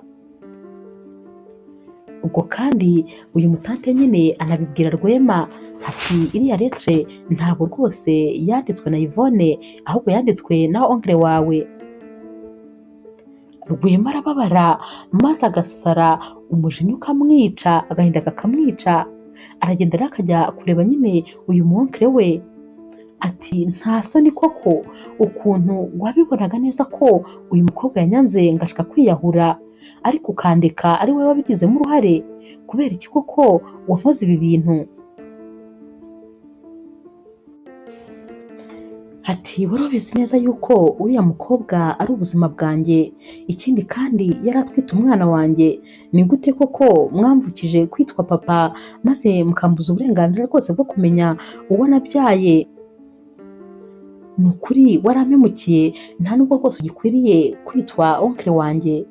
Ubwo kandi uyu mutante nyine anabibwira Rwema ati iriya lettre ntabwo rwose yanditswe na Yvonne, ahubwo yanditswe na onkre wawe. Rwema arababara maze agasara, umujinya ukamwica, agahinda kakamwica. Aragenda rero akajya kureba nyine uyu muwonkere we, Ati nta soni koko ukuntu wabibonaga neza ko uyu mukobwa yanyanze ngashaka kwiyahura, ariko ukandeka ari wowe wabigizemo uruhare, kubera iki koko wankoze ibi bintu? Ati wari ubizi neza yuko uriya mukobwa ari ubuzima bwanjye, ikindi kandi yari atwite umwana wanjye, ni gute koko mwamvukije kwitwa papa maze mukambuza uburenganzira rwose bwo kumenya uwo nabyaye? Ni ukuri warampemukiye, nta nubwo rwose ugikwiriye kwitwa onkle wanjye.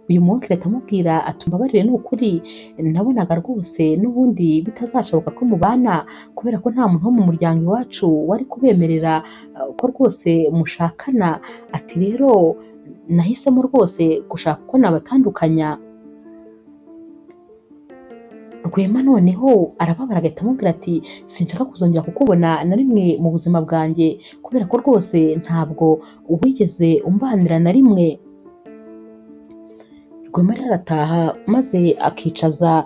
Uyu muonkle atamubwira ati umbabarire ni ukuri nabonaga rwose n'ubundi bitazashoboka ko mubana, kubera ko nta muntu wo mu muryango iwacu wari kubemerera ko rwose mushakana. Ati rero nahisemo rwose gushaka uko nabatandukanya. Rwema noneho arababara agahita amubwira ati sinshaka kuzongera kukubona na rimwe mu buzima bwanjye, kubera ko rwose ntabwo wigeze umbanira na rimwe. Rwema rero arataha maze akicaza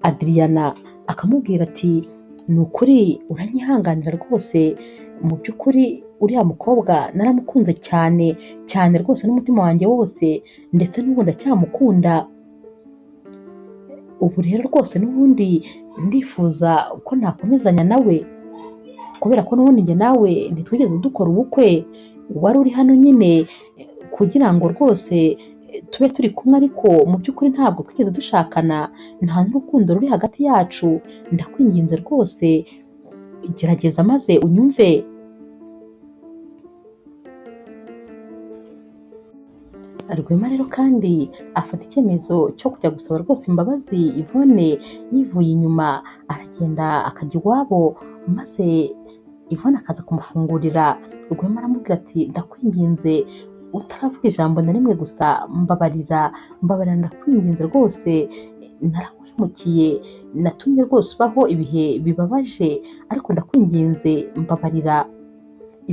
Adriana akamubwira ati ni ukuri uranyihanganira rwose, mu by'ukuri uriya mukobwa naramukunze cyane cyane rwose n'umutima wanjye wose, ndetse n'ubu ndacyamukunda. Ubu rero rwose n'ubundi ndifuza ko nakomezanya nawe, kubera ko n'ubundi njye nawe ntitwigeze dukora ubukwe, wari uri hano nyine kugira ngo rwose tube turi kumwe, ariko mu by'ukuri ntabwo twigeze dushakana, nta n'urukundo ruri hagati yacu. Ndakwinginze rwose gerageza maze unyumve. Rwema rero kandi afata icyemezo cyo kujya gusaba rwose imbabazi Yvonne yivuye inyuma, aragenda akajya iwabo maze Yvonne akaza kumufungurira. Rwema aramubwira ati ndakwinginze utaravuga ijambo na rimwe gusa mbabarira, mbabarira ndakwinginze rwose, naraguhemukiye, natumye rwose ubaho ibihe bibabaje, ariko ndakwinginze mbabarira.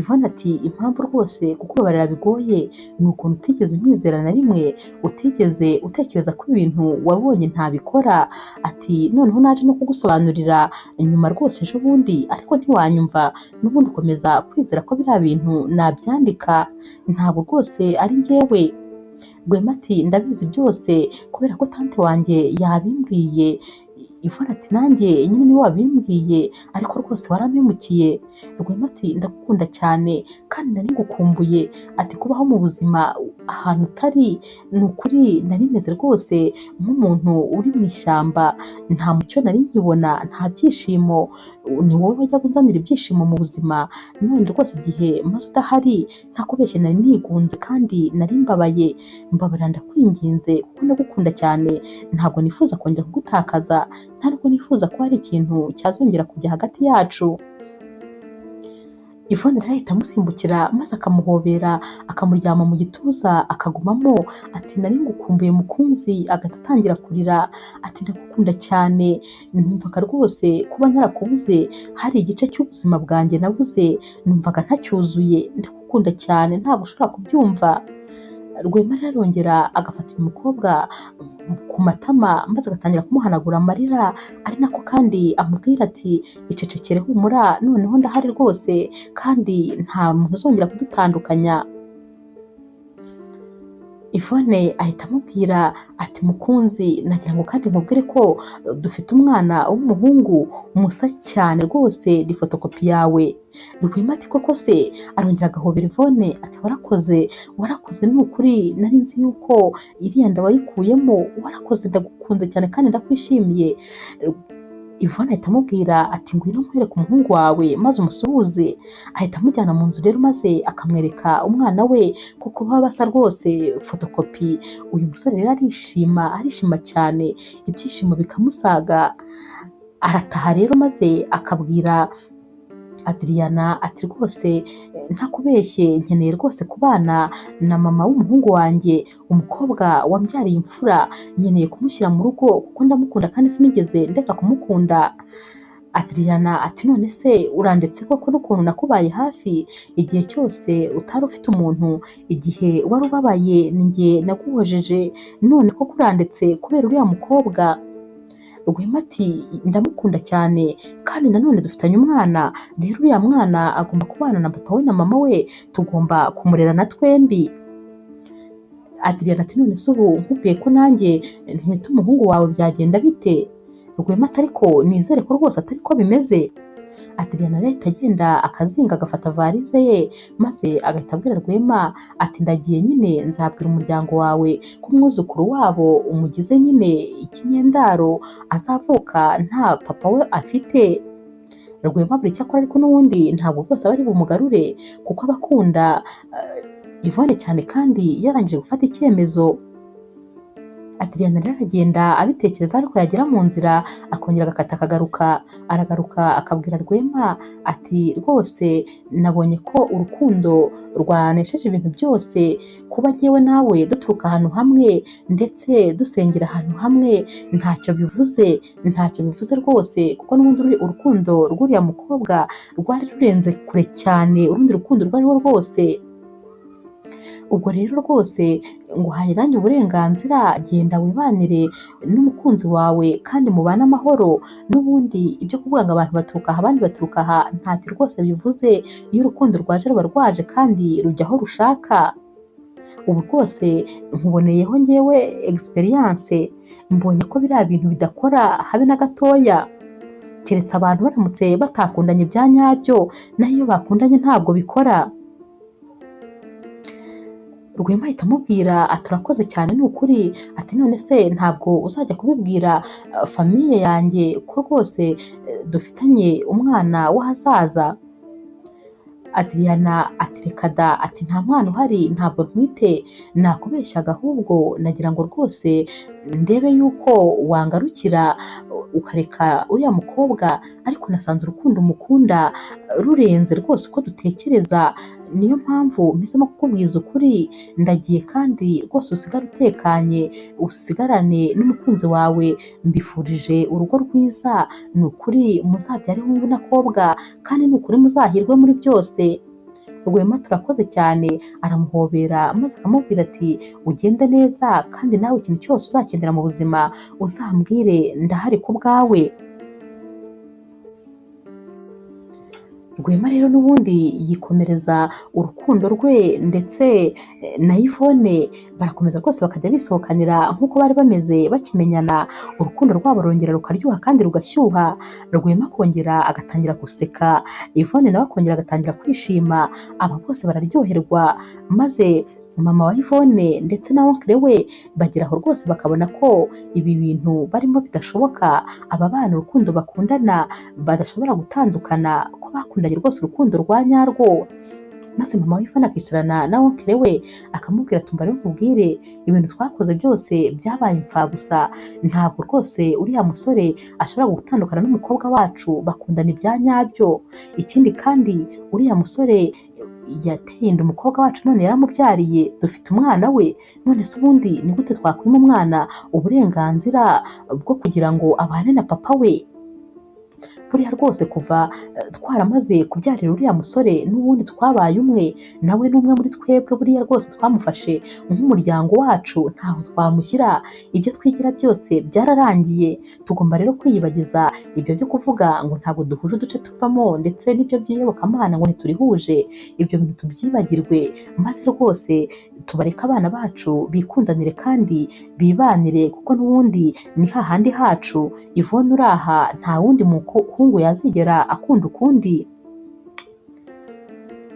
Yvonne ati impamvu rwose kukubabarira bigoye ni ukuntu utigeze unyizera na rimwe, utigeze utekereza ko ibintu wabonye ntabikora. Ati noneho naje no kugusobanurira nyuma rwose ejo bundi, ariko ntiwanyumva, n'ubundi ukomeza kwizera ko biriya bintu nabyandika, ntabwo rwose ari njyewe. Rwema ati ndabizi byose kubera ko tante wanjye yabimbwiye. Yvonne ati nanjye nyine niwe wabimbwiye, ariko rwose warampemukiye. Rwema ati ndagukunda cyane kandi nari ngukumbuye. Ati kubaho mu buzima ahantu utari ni ukuri nari meze rwose nk'umuntu uri mu ishyamba, nta mucyo nari nkibona, nta byishimo, ni wowe wajyaga unzanira ibyishimo mu buzima, none rwose igihe maze udahari ntakubeshye nari nigunze kandi nari mbabaye, mbabarira ndakwinginze kuko ndagukunda cyane, ntabwo nifuza kongera kugutakaza, ntabwo nifuza ko hari ikintu cyazongera kujya hagati yacu. Yvonne rero ahita amusimbukira maze akamuhobera akamuryama mu gituza akagumamo. Ati nari ngukumbuye mukunzi, agahita atangira kurira ati ndagukunda cyane, numvaga rwose kuba narakubuze hari igice cy'ubuzima bwanjye nabuze, numvaga ntacyuzuye, ndagukunda cyane ntabwo ushobora kubyumva. Rwema rero arongera agafata uyu mukobwa ku matama maze agatangira kumuhanagura amarira, ari nako kandi amubwira ati icecekere humura, noneho ndahari rwose kandi nta muntu uzongera kudutandukanya. Yvonne ahita amubwira ati mukunzi nagira ngo kandi nkubwire ko dufite umwana w'umuhungu musa cyane rwose, ni fotokopi yawe. Rwema ati koko se? Arongera agahobera Yvonne ati warakoze, warakoze ni ukuri, nari nzi yuko iriya nda wayikuyemo, warakoze ndagukunze cyane kandi ndakwishimiye. Yvonne ahita amubwira ati ngwino nkwereke umuhungu wawe maze umusuhuze. Ahita amujyana mu nzu rero maze akamwereka umwana we kuko baba basa rwose fotokopi. Uyu musore rero arishima, arishima cyane, ibyishimo bikamusaga. Arataha rero maze akabwira Adriana ati rwose ntakubeshye nkeneye rwose kubana na mama w'umuhungu wanjye, umukobwa wambyariye imfura, nkeneye kumushyira mu rugo kuko ndamukunda kandi sinigeze ndeka kumukunda. Adriana ati none se urandetse koko n'ukuntu nakubaye hafi igihe cyose utari ufite umuntu, igihe wari ubabaye njye naguhojeje, none koko urandetse kubera uriya mukobwa? Rwema ati ndamukunda cyane kandi nanone dufitanye umwana, rero uriya mwana agomba kubana na papa we na mama we, tugomba kumurera na twembi. Adriana ati none se ubu nkubwiye ko nanjye ntwite umuhungu wawe byagenda bite? Rwema ati ariko nizere ko rwose atari ko bimeze. Adriana rero ahita agenda akazinga agafata varize ye maze agahita abwira Rwema ati ndagiye nyine nzabwira umuryango wawe ko umwuzukuru wabo umugize nyine ikinyendaro azavuka nta papa we afite. Rwema buri icyo akora ariko n'ubundi ntabwo rwose aba ari bumugarure kuko aba akunda Yvonne cyane kandi yarangije gufata icyemezo. Adriana rero aragenda abitekereza ariko yagera mu nzira akongera agakata akagaruka, aragaruka akabwira Rwema ati rwose nabonye ko urukundo rwanesheje ibintu byose, kuba jyewe nawe duturuka ahantu hamwe ndetse dusengera ahantu hamwe ntacyo bivuze, ntacyo bivuze rwose kuko n'ubundi urukundo rw'uriya mukobwa rwari rurenze kure cyane urundi rukundo urwo ari rwo rwose. Ubwo rero rwose nguhaye nanjye uburenganzira, genda wibanire n'umukunzi wawe kandi mubane amahoro, n'ubundi ibyo kuvuga ngo abantu baturuka aha abandi baturuka aha ntacyo rwose bivuze, iyo urukundo rwaje ruba rwaje kandi rujya aho rushaka. Ubu rwose nkuboneyeho njyewe experience, mbonye ko biriya bintu bidakora habe na gatoya, keretse abantu baramutse batakundanye bya nyabyo, naho iyo bakundanye ntabwo bikora. Rwema ahita amubwira ati urakoze cyane ni ukuri, ati none se ntabwo uzajya kubibwira famiye yanjye ko rwose dufitanye umwana w'ahazaza? Adriana ati reka da, ati nta mwana uhari ntabwo ntwite, nakubeshyaga ahubwo nagira ngo rwose ndebe yuko wangarukira ukareka uriya mukobwa, ariko nasanze urukundo umukunda rurenze rwose uko dutekereza, niyo mpamvu mpisemo kukubwiza ukuri, ndagiye kandi rwose usigare utekanye, usigarane n'umukunzi wawe, mbifurije urugo rwiza, ni ukuri muzabyare hungu n'akobwa kandi ni ukuri muzahirwe muri byose. Rwema turakoze cyane, aramuhobera maze akamubwira ati ugende neza kandi nawe ikintu cyose uzakenera mu buzima uzambwire ndahari ku bwawe. Rwema rero n'ubundi yikomereza urukundo rwe ndetse na Yvonne, barakomeza rwose bakajya bisohokanira nk'uko bari bameze bakimenyana, urukundo rwabo rurongera rukaryoha kandi rugashyuha. Rwema akongera agatangira guseka, Yvonne nawe akongera agatangira kwishima, aba bose bararyoherwa, maze mama wa Yvonne ndetse na onkle we bagera aho rwose bakabona ko ibi bintu barimo bidashoboka, aba bana urukundo bakundana badashobora gutandukana, ko bakundanye rwose urukundo rwa nyarwo. Maze mama wa Yvonne akicarana na onkle we akamubwira ati umva rero nkubwire, ibintu twakoze byose byabaye imfabusa, ntabwo rwose uriya musore ashobora gutandukana n'umukobwa wacu, bakundana ibya nyabyo. Ikindi kandi uriya musore yateye inda umukobwa wacu none yaramubyariye, dufite umwana we, none se ubundi ni gute twakwima umwana uburenganzira bwo kugira ngo abane na papa we? Buriya rwose kuva twaramaze kubyarira uriya musore n'ubundi twabaye umwe, nawe ni umwe muri twebwe, buriya rwose twamufashe nk'umuryango wacu, ntaho twamushyira, ibyo twigira byose byararangiye, tugomba rero kwiyibagiza ibyo byo kuvuga ngo ntabwo duhuje uduce tuvamo ndetse n'ibyo by'iyobokamana ngo ntiturihuje, ibyo bintu tubyibagirwe, maze rwose tubareke abana bacu bikundanire kandi bibanire, kuko n'ubundi ni hahandi hacu, Yvonne uri aha nta wundi muhungu yazigera akunda ukundi.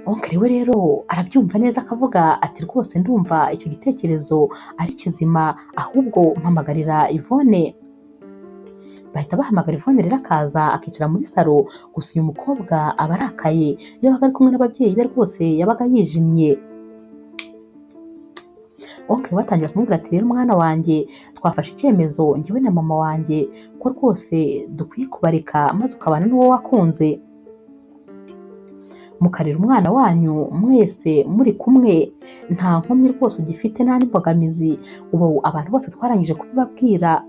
Onkle we rero arabyumva neza akavuga ati rwose ndumva icyo gitekerezo ari kizima, ahubwo mpamagarira Yvonne. Bahita bahamagara Yvonne rero akaza akicara muri salo, gusa uyu mukobwa aba arakaye, iyo yabaga ari kumwe n'ababyeyi be rwose yabaga yijimye. Onkle we atangira kumubwira ati rero mwana wanjye twafashe icyemezo njyewe na mama wanjye ko rwose dukwiye kubareka maze ukabana n'uwo wakunze, mukarera umwana wanyu mwese muri kumwe, nta nkomyi rwose ugifite nta n'imbogamizi, ubu abantu bose twarangije kubibabwira,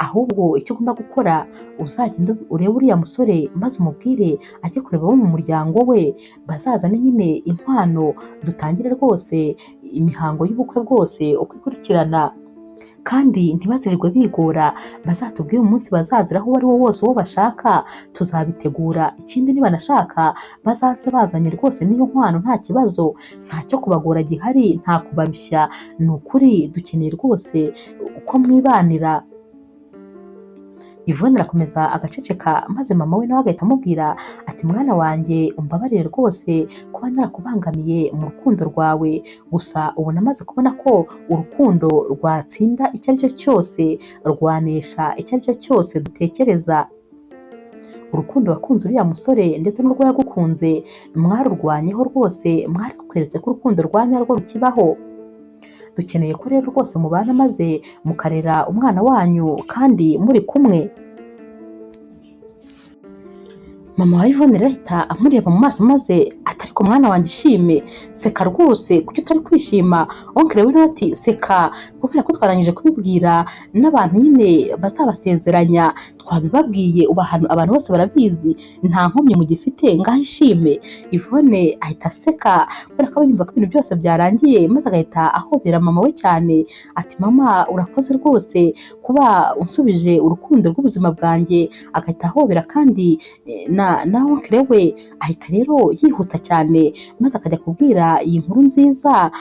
ahubwo icyo ugomba gukora uzagenda urebe uriya musore maze umubwire ajye kureba abo mu muryango we, bazazane nyine inkwano dutangire rwose imihango y'ubukwe bwose uko ikurikirana. Kandi ntibazirirwe bigora, bazatubwire umunsi bazaziraho uwo ari wo wose uwo bashaka tuzabitegura. Ikindi nibanashaka bazaze bazanye rwose n'iyo nkwano, nta kibazo, nta cyo kubagora gihari, nta kubarushya. Ni ukuri dukeneye rwose uko mwibanira. Yvonne arakomeza agaceceka, maze mama we nawe agahita amubwira ati mwana wanjye umbabarire rwose kuba narakubangamiye mu rukundo rwawe, gusa ubu namaze kubona ko urukundo rwatsinda icyo ari cyo cyose, rwanesha icyo ari cyo cyose dutekereza. Urukundo wakunze uriya musore ndetse n'urwo yagukunze mwarurwanyeho rwose, mwatweretse ko urukundo rwa nyarwo rukibaho. Dukeneye ko rero rwose mubana maze mukarera umwana wanyu kandi muri kumwe. Mama wa Yvonne rero ahita amureba mu maso maze ati ariko mwana wanjye ishime, seka rwose, kuki utari kwishima? Oncle we nawe ati seka, kubera ko twarangije kubibwira n'abantu nyine bazabasezeranya, twabibabwiye ubu abantu bose barabizi, nta nkomyi mugifite, ngaho ishime. Yvonne ahita aseka kubera ko aba yumva ko ibintu byose byarangiye, maze agahita ahobera mama we cyane ati mama urakoze rwose kuba unsubije urukundo rw'ubuzima bwanjye. Agahita ahobera kandi na oncle we ahita rero yihuta cyane maze akajya kubwira iyi nkuru nziza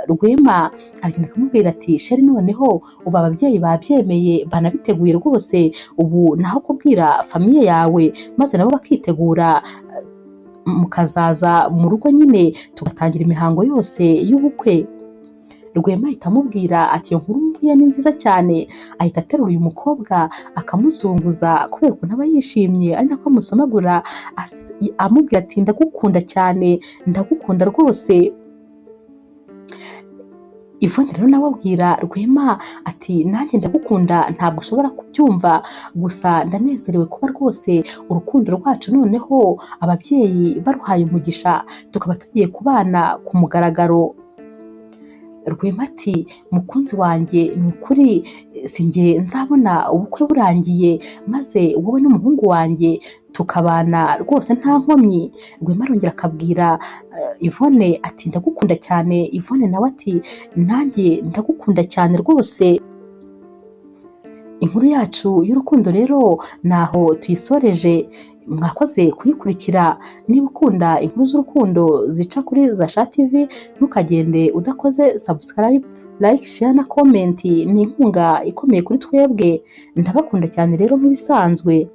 Rwema. Aragenda akamubwira ati sheri noneho ubu ababyeyi babyemeye banabiteguye rwose, ubu naho kubwira famiye yawe maze nabo bakitegura, mukazaza mu rugo nyine tugatangira imihango yose y'ubukwe. Rwema ahita amubwira ati iyo nkuru mbwiye ni nziza cyane. Ahita aterura uyu mukobwa akamuzunguza kubera ukuntu aba yishimye, ari nako amusomagura amubwira ati ndagukunda cyane, ndagukunda rwose. Yvonne rero nawe abwira Rwema ati nanjye ndagukunda, ntabwo ushobora kubyumva, gusa ndanezerewe kuba rwose urukundo rwacu noneho ababyeyi baruhaye umugisha, tukaba tugiye kubana ku mugaragaro. Rwema ati mukunzi wanjye ni ukuri sinjye nzabona ubukwe burangiye maze wowe n'umuhungu wanjye tukabana rwose nta nkomyi. Rwema arongera akabwira Yvonne ati ndagukunda cyane. Yvonne nawe ati nanjye ndagukunda cyane rwose. Inkuru yacu y'urukundo rero naho tuyisoreje, mwakoze kuyikurikira. Niba ukunda inkuru z'urukundo zica kuri Zasha TV, ntukagende udakoze subscribe, like, share na comment, ni inkunga ikomeye kuri twebwe. Ndabakunda cyane rero nk'ibisanzwe.